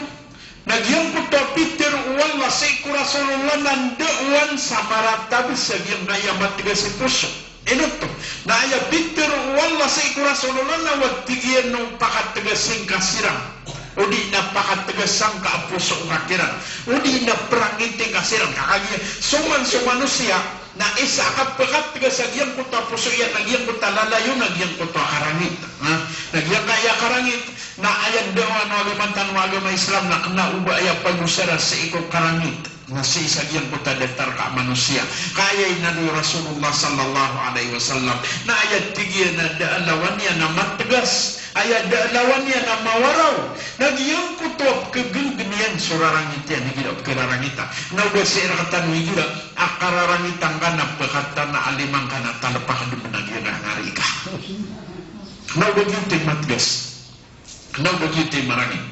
na giyangkoto a pitharo o Allah sii ko Rasulullah na ndao on sa maratab sa giyangkaya mategas i poso. Ino oto? Na aya pitharo o Allah sii ko Rasulullah na o tig iyan o pakategas ingka siran, odi na pakategas angka a poso ka kiran, odi na prangiti ngka siran. Ka kagiya so man so manosiya na isa a kapkategas a giyangkoto a poso iyan na giyangkoto a lalayon a giyangkoto a karangit. Ha? Na giyangkaya karangit na aya ndao o agama tano a agama Islam na kna o ba aya pagosara sii ko karangit. Na sii sa giyangkoto a datar ka a manosiya. Ka aya inaloy o Rasulullah sallallahu alaihi wasallam na aya tig iyan a da a lawan iyan a mategas, aya da a lawan iyan a mawaraw, na giyangkoto a pkhagnggn iyan so rarangit iyan, igira a pkhararangitan. Na o ba sii rktano igira a kararangitan ka na pkhatana a lima ngka na talpak dn a giyangkaya ngari ka. Na o ba giyoto i mategas. Na o ba giyoto i marangit.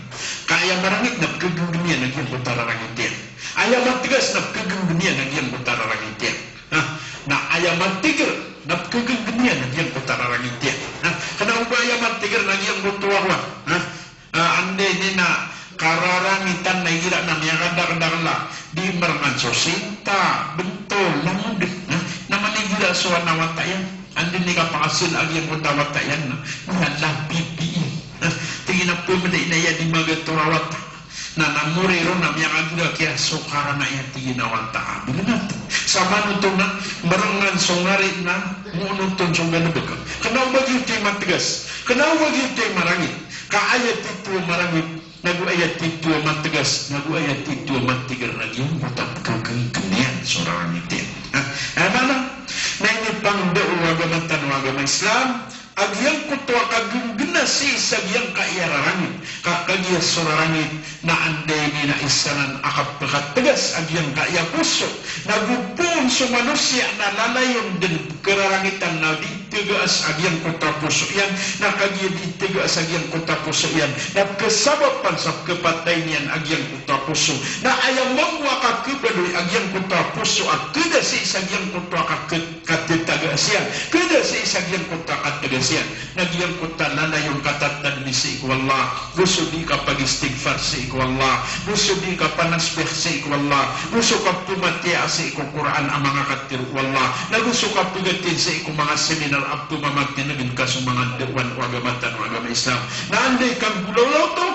Ka aya marangit na pkhagnggn iyan a giyangkoto a rarangit iyan. Aya mategas na pkhagnggn iyan a giyangkoto a rarangit iyan. Ha? Na aya matiger na pkhagnggn iyan a giyangkoto a rarangit iyan. Ha? Kna o ba aya matiger na giyangkoto a kowan. Ha? Ah, anda ini na kararangitan na igira na miyakadakdakl a di marngan so sinta, bntol, langon, na, na man igira so ana wata iyan. Anda ini kapakasil a giyangkoto a wata iyan na, na labibi. Na, tig iyan a pmda ini aya di magator a wata. Na, na mori ron na miyakagira kiya so karana iyan tig iyan a wata a bignat. Samanoto na, marngan so ngari na, monoton so galbk. Kna o ba giyoto i mategas. Kna o ba giyoto i marangit. Ka aya titho a marangit, nago aya titho a mategas, nago aya titho a matiger na giyangkoto a pkhagnggn iyan so rarangit iyan. Ha? Aya maana, na inipangndao o agama tano a agama Islam a giyangkoto a kagnggngan sii sa giyangkaya rarangit. Ka kagiya so rarangit na anda ini na isa nan a kapkategas a giyangkaya poso. Nago poon so manosiya na lalayon dn pkhararangitan na di tegas a giyangkoto a poso iyan, na kagiya di tegas a giyangkoto a poso iyan na pkhasabapan sa pkhapatay niyan a giyangkoto a poso. Na aya mambo a kakhabaloy a giyangkoto a poso a khada sii sa giyangkoto a kak-, kategas iyan, khada sii sa giyangkoto a kategas iyan, na giyangkoto a lalayon katatadmi sii ko Allah. Go so di kapagistighfar sii ko Allah, go so di kapanasbih sii ko Allah, go so kapmatiya sii ko Qur'an a manga katharo o Allah, nago so kapgatin sii ko manga seminar a pmamakinegn ka so manga da'wan o agama tano a agama Islam. Na anda i kanggolawla oto,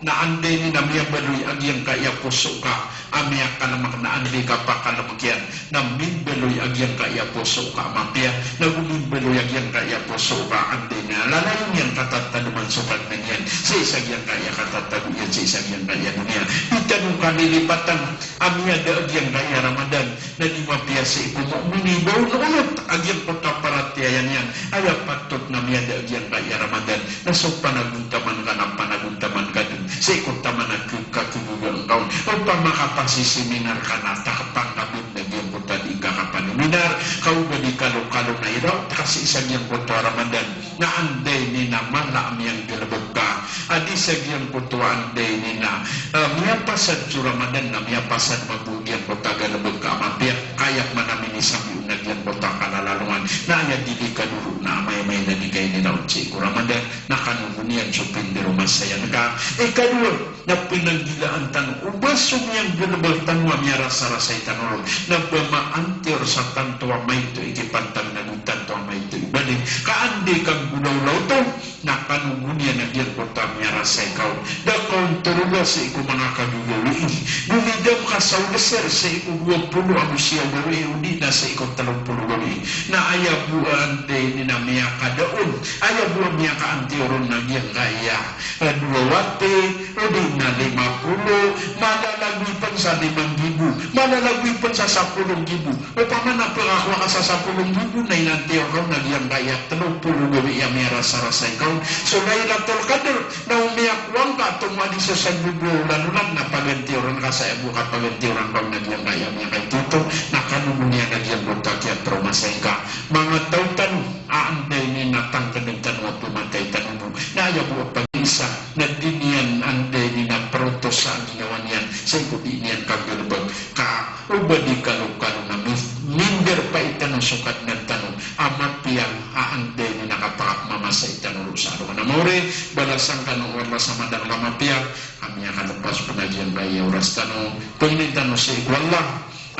na anda ini na miyabaloy a giyangkaya poso ka a miyakalmk, na anda i kapakalmk iyan na mimbaloy a giyangkaya poso ka a mapiya, nago mimbaloy a giyangkaya poso ka a anda ini a lalayon iyan katatadman so Kadnan iyan sii sa giyangkaya katatago iyan sii sa giyangkaya doniya. Di tano kalilipatan a miyada a giyangkaya Ramadan na di mapiya sii ko mu'mini ba ononot a giyangkoto a paratiyaya niyan. Aya patot na miyada a giyangkaya Ramadan na so panagontaman ka na panagontaman ka dn sii ko taman a kakagogoan ka on. Opama ka pasiseminar ka na takpan ka dn na giyangkoto a di ngka kapaneminar, ka o ba di kalokalo na iraot ka sii sa giyangkoto a Ramadan, na anda ini na mala a miyanggalbk ka a di sa giyangkoto a anda ini na, eh, miyapasad so Ramadan na miyapasad mambo giyangkoto a galbk ka a mapiya. Ka aya pman a minisambi on na giyangkoto a kalalalongan na aya di di kadoro na amay-amay na di ka iniraot sii ko Ramadan, na kano go niyan so pindaro masa iyan ka. Ikadowa, na pnanggilaan tano o ba so miyanggalbk tano a miyarasarasay tano ron na ba maantiyor sa tanto a maito i kipantag nago tanto a maito i bali. Ka anda i kanggolawla oto, na kano go niyan a giyangkoto a miyarasay ka on. Da ka on toroga sii ko manga kagagawii. Gomidam ka sa olser sii ko dowa polo ago siyaw gawii odi na sii ko tlo polo gawii. Na aya bo a anda ini na miyakada on, aya bo a miyakaantiyor on na giyangkaya, eh, dowa wati, odi na lima polo, mala Lalagoy pn sa lima nggibo, malalagoy pn sa sapolo nggibo. Opama na pkakowa ka sa sapolo nggibo na inantiyaw ka on a giyangkaya tlo polo gawii a miyarasarasay ka on so Lailatul Qadr, na o miyakowa ngka tomo a di so sagdowa a olan-olan na pagantiyoran ka sa aya bo kapagantiyoran ka on a giyangkaya miyakaitoto, na kano bo niyan a giyangkoto a kiyapromasay ngka. Manga taw tano a anda ini na tangkdn tano a pmatay tano bo, na aya bo a pag-isa na di niyan anda ini na protosa a ginawa niyan, sii ko di niyan kagalbk. Ka o ba di kalokalo na mi-, mindarpai tano so Kadnan tano a mapiya a anda ini na kapakapmamasa i tano ron sa alongan a maori. Balasan kano o Allah sa madakl a mapiya. Ka miyakalpas pn a giyangkaya oras tano, pangnin tano sii ko Allah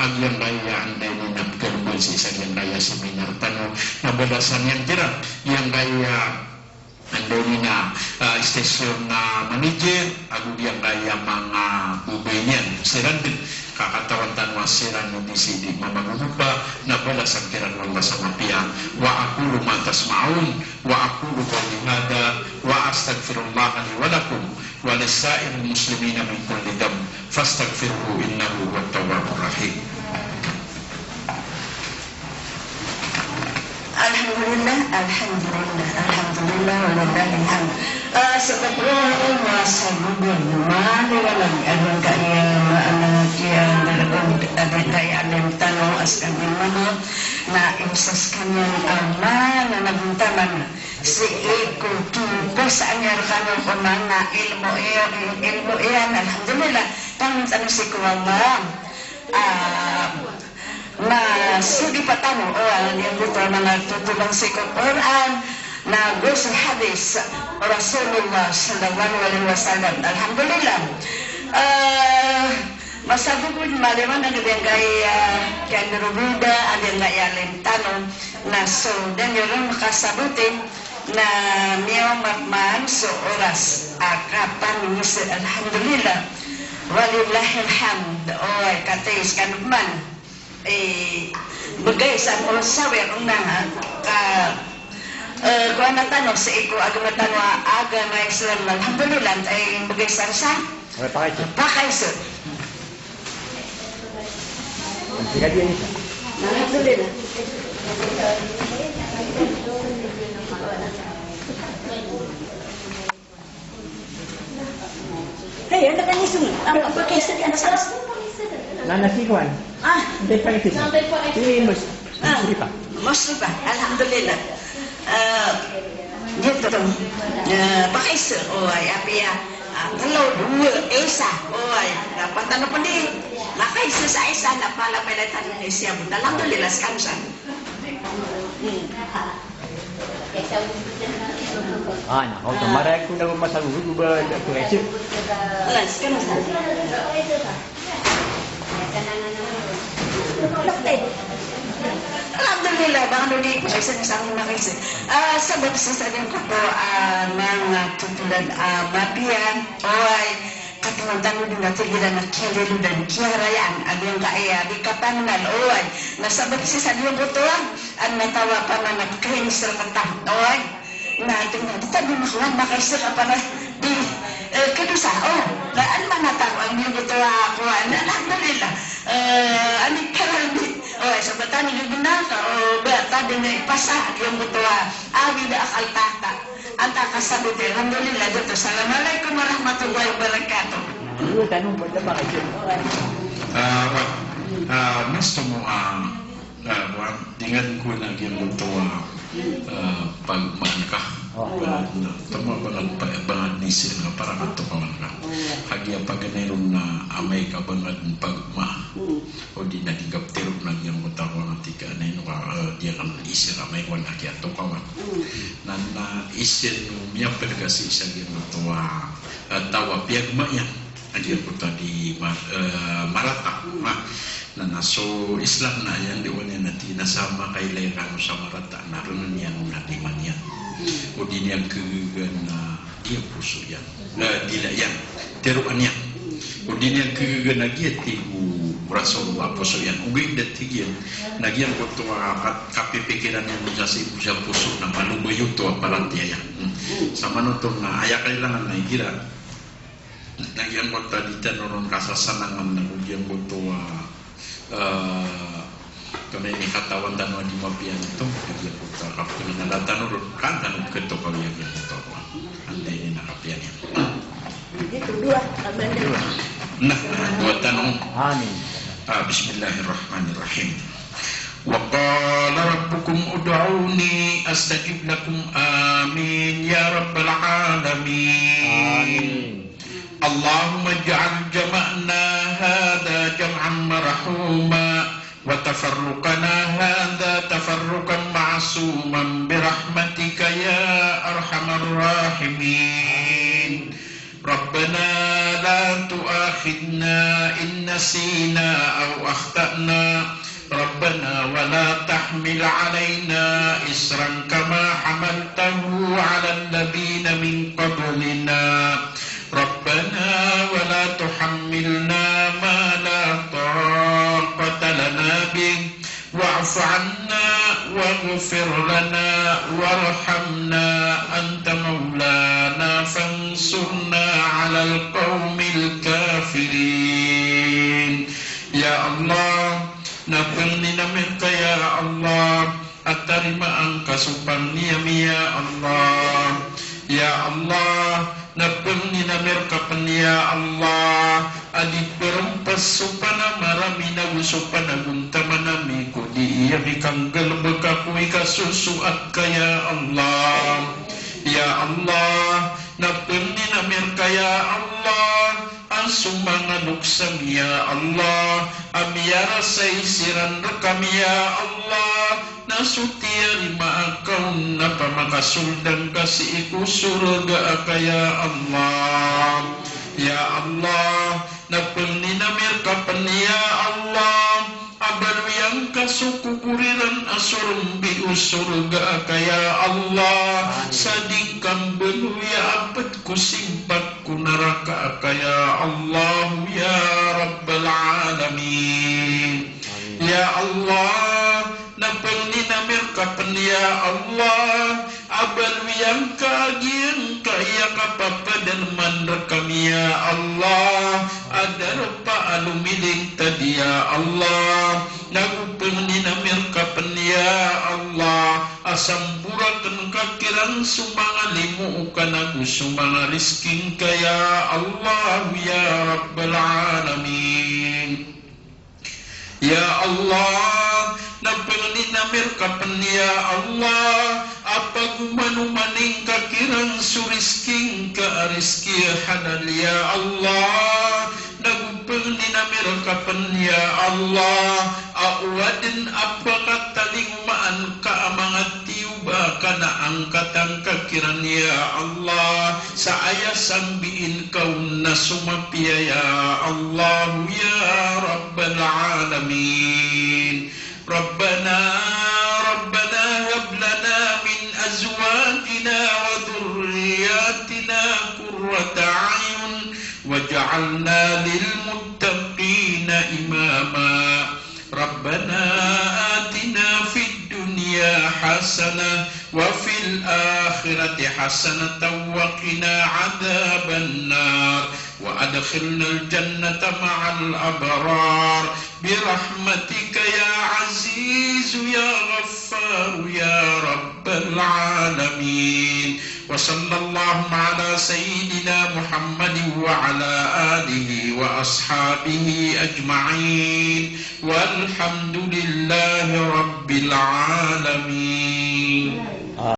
a giyangkaya anda ini na pkhalbn sii sa giyangkaya seminar tano, na balasan iyan kiran giyangkaya anda ini na, ah, station na manager, ago giyangkaya manga babay niyan, siran dn, ka katawan tano a siran ini sii di mamagogopa, na balasan kiran o Allah sa mapiya. Wa aqulu ma tasma'un, wa aqulu qawli hadha, wa astaghfirullaha li wa lakum, wa lisa'iril muslimina min kulli dhanb, fastaghfiruhu innahu huwat tawwabur rahim. Alhamdulillah, alhamdulillah, alhamdulillah, walillahil hamd. Ah, sabap roo a masa a gogol, maliwanag a giyangkaya maana a kiyandaragod a giyangkaya alim tano a ska Gin Mano, na isa skaniyan a mananagtaman sii ko kipowasaan iyan rkano ko manga ilmo iyan, ilmo iyan, alhamdulillah, pangnin tano sii ko Allah. Ah, na sogipa tano, o, a giyangkoto a manga totobang sii ko Qur'an, na go so hadis o Rasulullah sallallahu alaihi wasallam. Alhamdulillah. Ah, masa a gogol, maliwanag a giyangkaya, ah, kiyandaragod a giyangkaya alim tano, na so da niyo ron kasabotin, na miyaoma pman so oras a kapangni sa, alhamdulillah. Walillahil hamd. Oway, kataya skano pman. Eh, bgay sa mosawir na ka, eh, kowan tano sii ko agama tano a agama Islam. Alhamdulillah, eh, bgay sa rasa. Oway, pakaiza. Pakaiza. Alhamdulillah. Hey, ano ka ni sung? Ano ka ni sung? Ano ka ni sung? Na, na, si Juan. Ah. Hindi pa ito. Hindi pa ito. Si Mus-, ah. Muslipa. Muslipa. Alhamdulillah. Ah, giyoto. Ah, pakaiza. Oway, apiya. Ah, tlo, dowa, isa. Oway. Dapat ano pa di? Makaiza sa isa, na pala pala tano ni siya. Alhamdulillah, skano san. Hmm. Ah, na, o, to, marek ko na masagot ko ba, da ko ese. Alas, ka na sa. Alhamdulillah, bang ano di ko ese na sa mga kaisi. Ah, sabap sa sa din ko po, ah, mga tutulan, ah, mabiyan, oway, Katawan tano dn a tig iran a kiyalilodan, kiyarayaan a giyangkaya di kapangnal, oway. Na sabap sii sa giyangkoto a, an matawa paman a pkhains rkata, oway. Na tig iran a di ta dn makawan, makaisa ka pn a di, eh, khadosa, o. Na an manatawa a giyangkoto a kowan, na alhamdulillah. Eh, an ikarami, oway, sabap tano dn a, o, ba ta dn ipasa a giyangkoto a awid a akal tata. Antaa ka sabot, alhamdulillah, giyoto. Assalamualaikum warahmatullahi wabarakatuh. Ano, tanong po, tama ka dyan. Ah, wa-, ah, mas tomo, ah, ah, wa-, di ngka dn ko na giyangkoto a, ah, pagmaan ka. Oh. Ah, na, tomo ba ngka pa-, ba ngka dn isin ka para ka tokawan ka. Kagiya paganay ron na amay ka ba ngka dn pagmaan. O di na di kaptero na giyangkoto a kowan a tig ka na ino ka, eh, di akn isi ka amay kowan a kiyatokawan. Na, na isi no miyapd ka sii sa giyangkoto a, eh, taw a piyagma iyan a giyangkoto a di ma-, eh, marata. Na, na, na so Islam na aya ndiwan iyan a tig iyan a sa makailay rkano sa marata na rn iyan on a lima niyan. O di niyan khagaga na giya poso iyan. Na dila iyan. Tero iyan. O di niyan khagaga na giya tig o Rasulullah a poso iyan. Ogaid na tig iyan na giyangkoto a ka-, kapipikiran iyan on sa sii ko sa poso na malo ba giyoto a paratiyaya. Hmm. Samanoto na aya kailangan na igira Na giyangkoto a di tano ron kasasanangan na go giyangkoto a, eh, kami ni katawan tano a di mapiya nito, na giyangkoto a kapinala tano ron, kan tano pkito kami a giyangkoto a. Anday ini na kapiya niyan. Ito, dowa, amin. Na, dowa tano. Amin. Ah, bismillahirrahmanirrahim. Wa qala rabbukum ud'uni astajib lakum. Amin ya rabbal alamin. Amin. Allahumma ij'al jam'ana hadha jam'an marhuma, wa tafarruqana hadha tafarruqan ma'suman birahmatika ya arhamar rahimin. Rabbana la tu'akhidhna in nasina aw akhta'na. Rabbana wa la tahmil 'alaina isran kama hamaltahu 'alal ladhina min qablina. Rabbana wa la tuhammilna ma la taqata lana bih. Wa'fu 'anna waghfir lana warhamna anta maulana fansurna 'alal qawmil kafirin. Ya Allah, na pangnin ami rka ya Allah a tarimaa ngka so pangni ami ya Allah. Ya Allah, na pangnin ami rka pn ya Allah a di prmpas so panamar ami nago so panagontaman ami ko dii ami kanggalbka ko ikasosoat ka ya Allah. Ya Allah, na pangnin ami rka ya Allah a so manga loks ami ya Allah a miyarasay siran rkami ya Allah, na so tiyarimaa ka on na pamakasold angka sii ko sorga aka ya Allah. Ya Allah, na pangnin ami rka pn ya Allah a baloy angka so kobor iran a so rmbi o sorga aka ya Allah. Amin. Sa di ngka mbaloya a pd ko simpak ko naraka aka ya Allah ya rabbal alamin. Amin. Ya Allah, na pangnin ami rka pn ya Allah a baloy angka a giyangkaya kapapadalman rkami ya Allah a darpa a lomilintad ya Allah. Nago pangnin ami rka pn ya Allah a samborakn ka kiran so manga limo oka nago so manga riski ngka ya Allah ya rabbal alamin. Ya Allah, na pangnin ami rka pn ya Allah a pagomanoman ngka kiran so riski ngka a riski halal ya Allah. Nago pangnin ami rka pn ya Allah a o adn a pkatalingomaan ka a manga tiyoba ka na angkatan ka kiran ya Allah sa aya sambiin ka on na so mapiya ya Allah ya rabbal alamin. Rabbana, Rabbana hab lana min azwajina wa dhurriyyatina qurrata a'yun waj'alna lil muttaqina imama. Rabbana atina fid dunya hasanah wa fil akhirati hasanatan wa qina adhaban nar. Wa adkhilnal jannata ma'al abrar. Birahmatika ya Azizu ya Ghaffaru ya Rabbal alamin. Wa sallallahu ala sayyidina Muhammadin wa ala alihi wa ashabihi ajma'in. Walhamdulillahi rabbil alamin.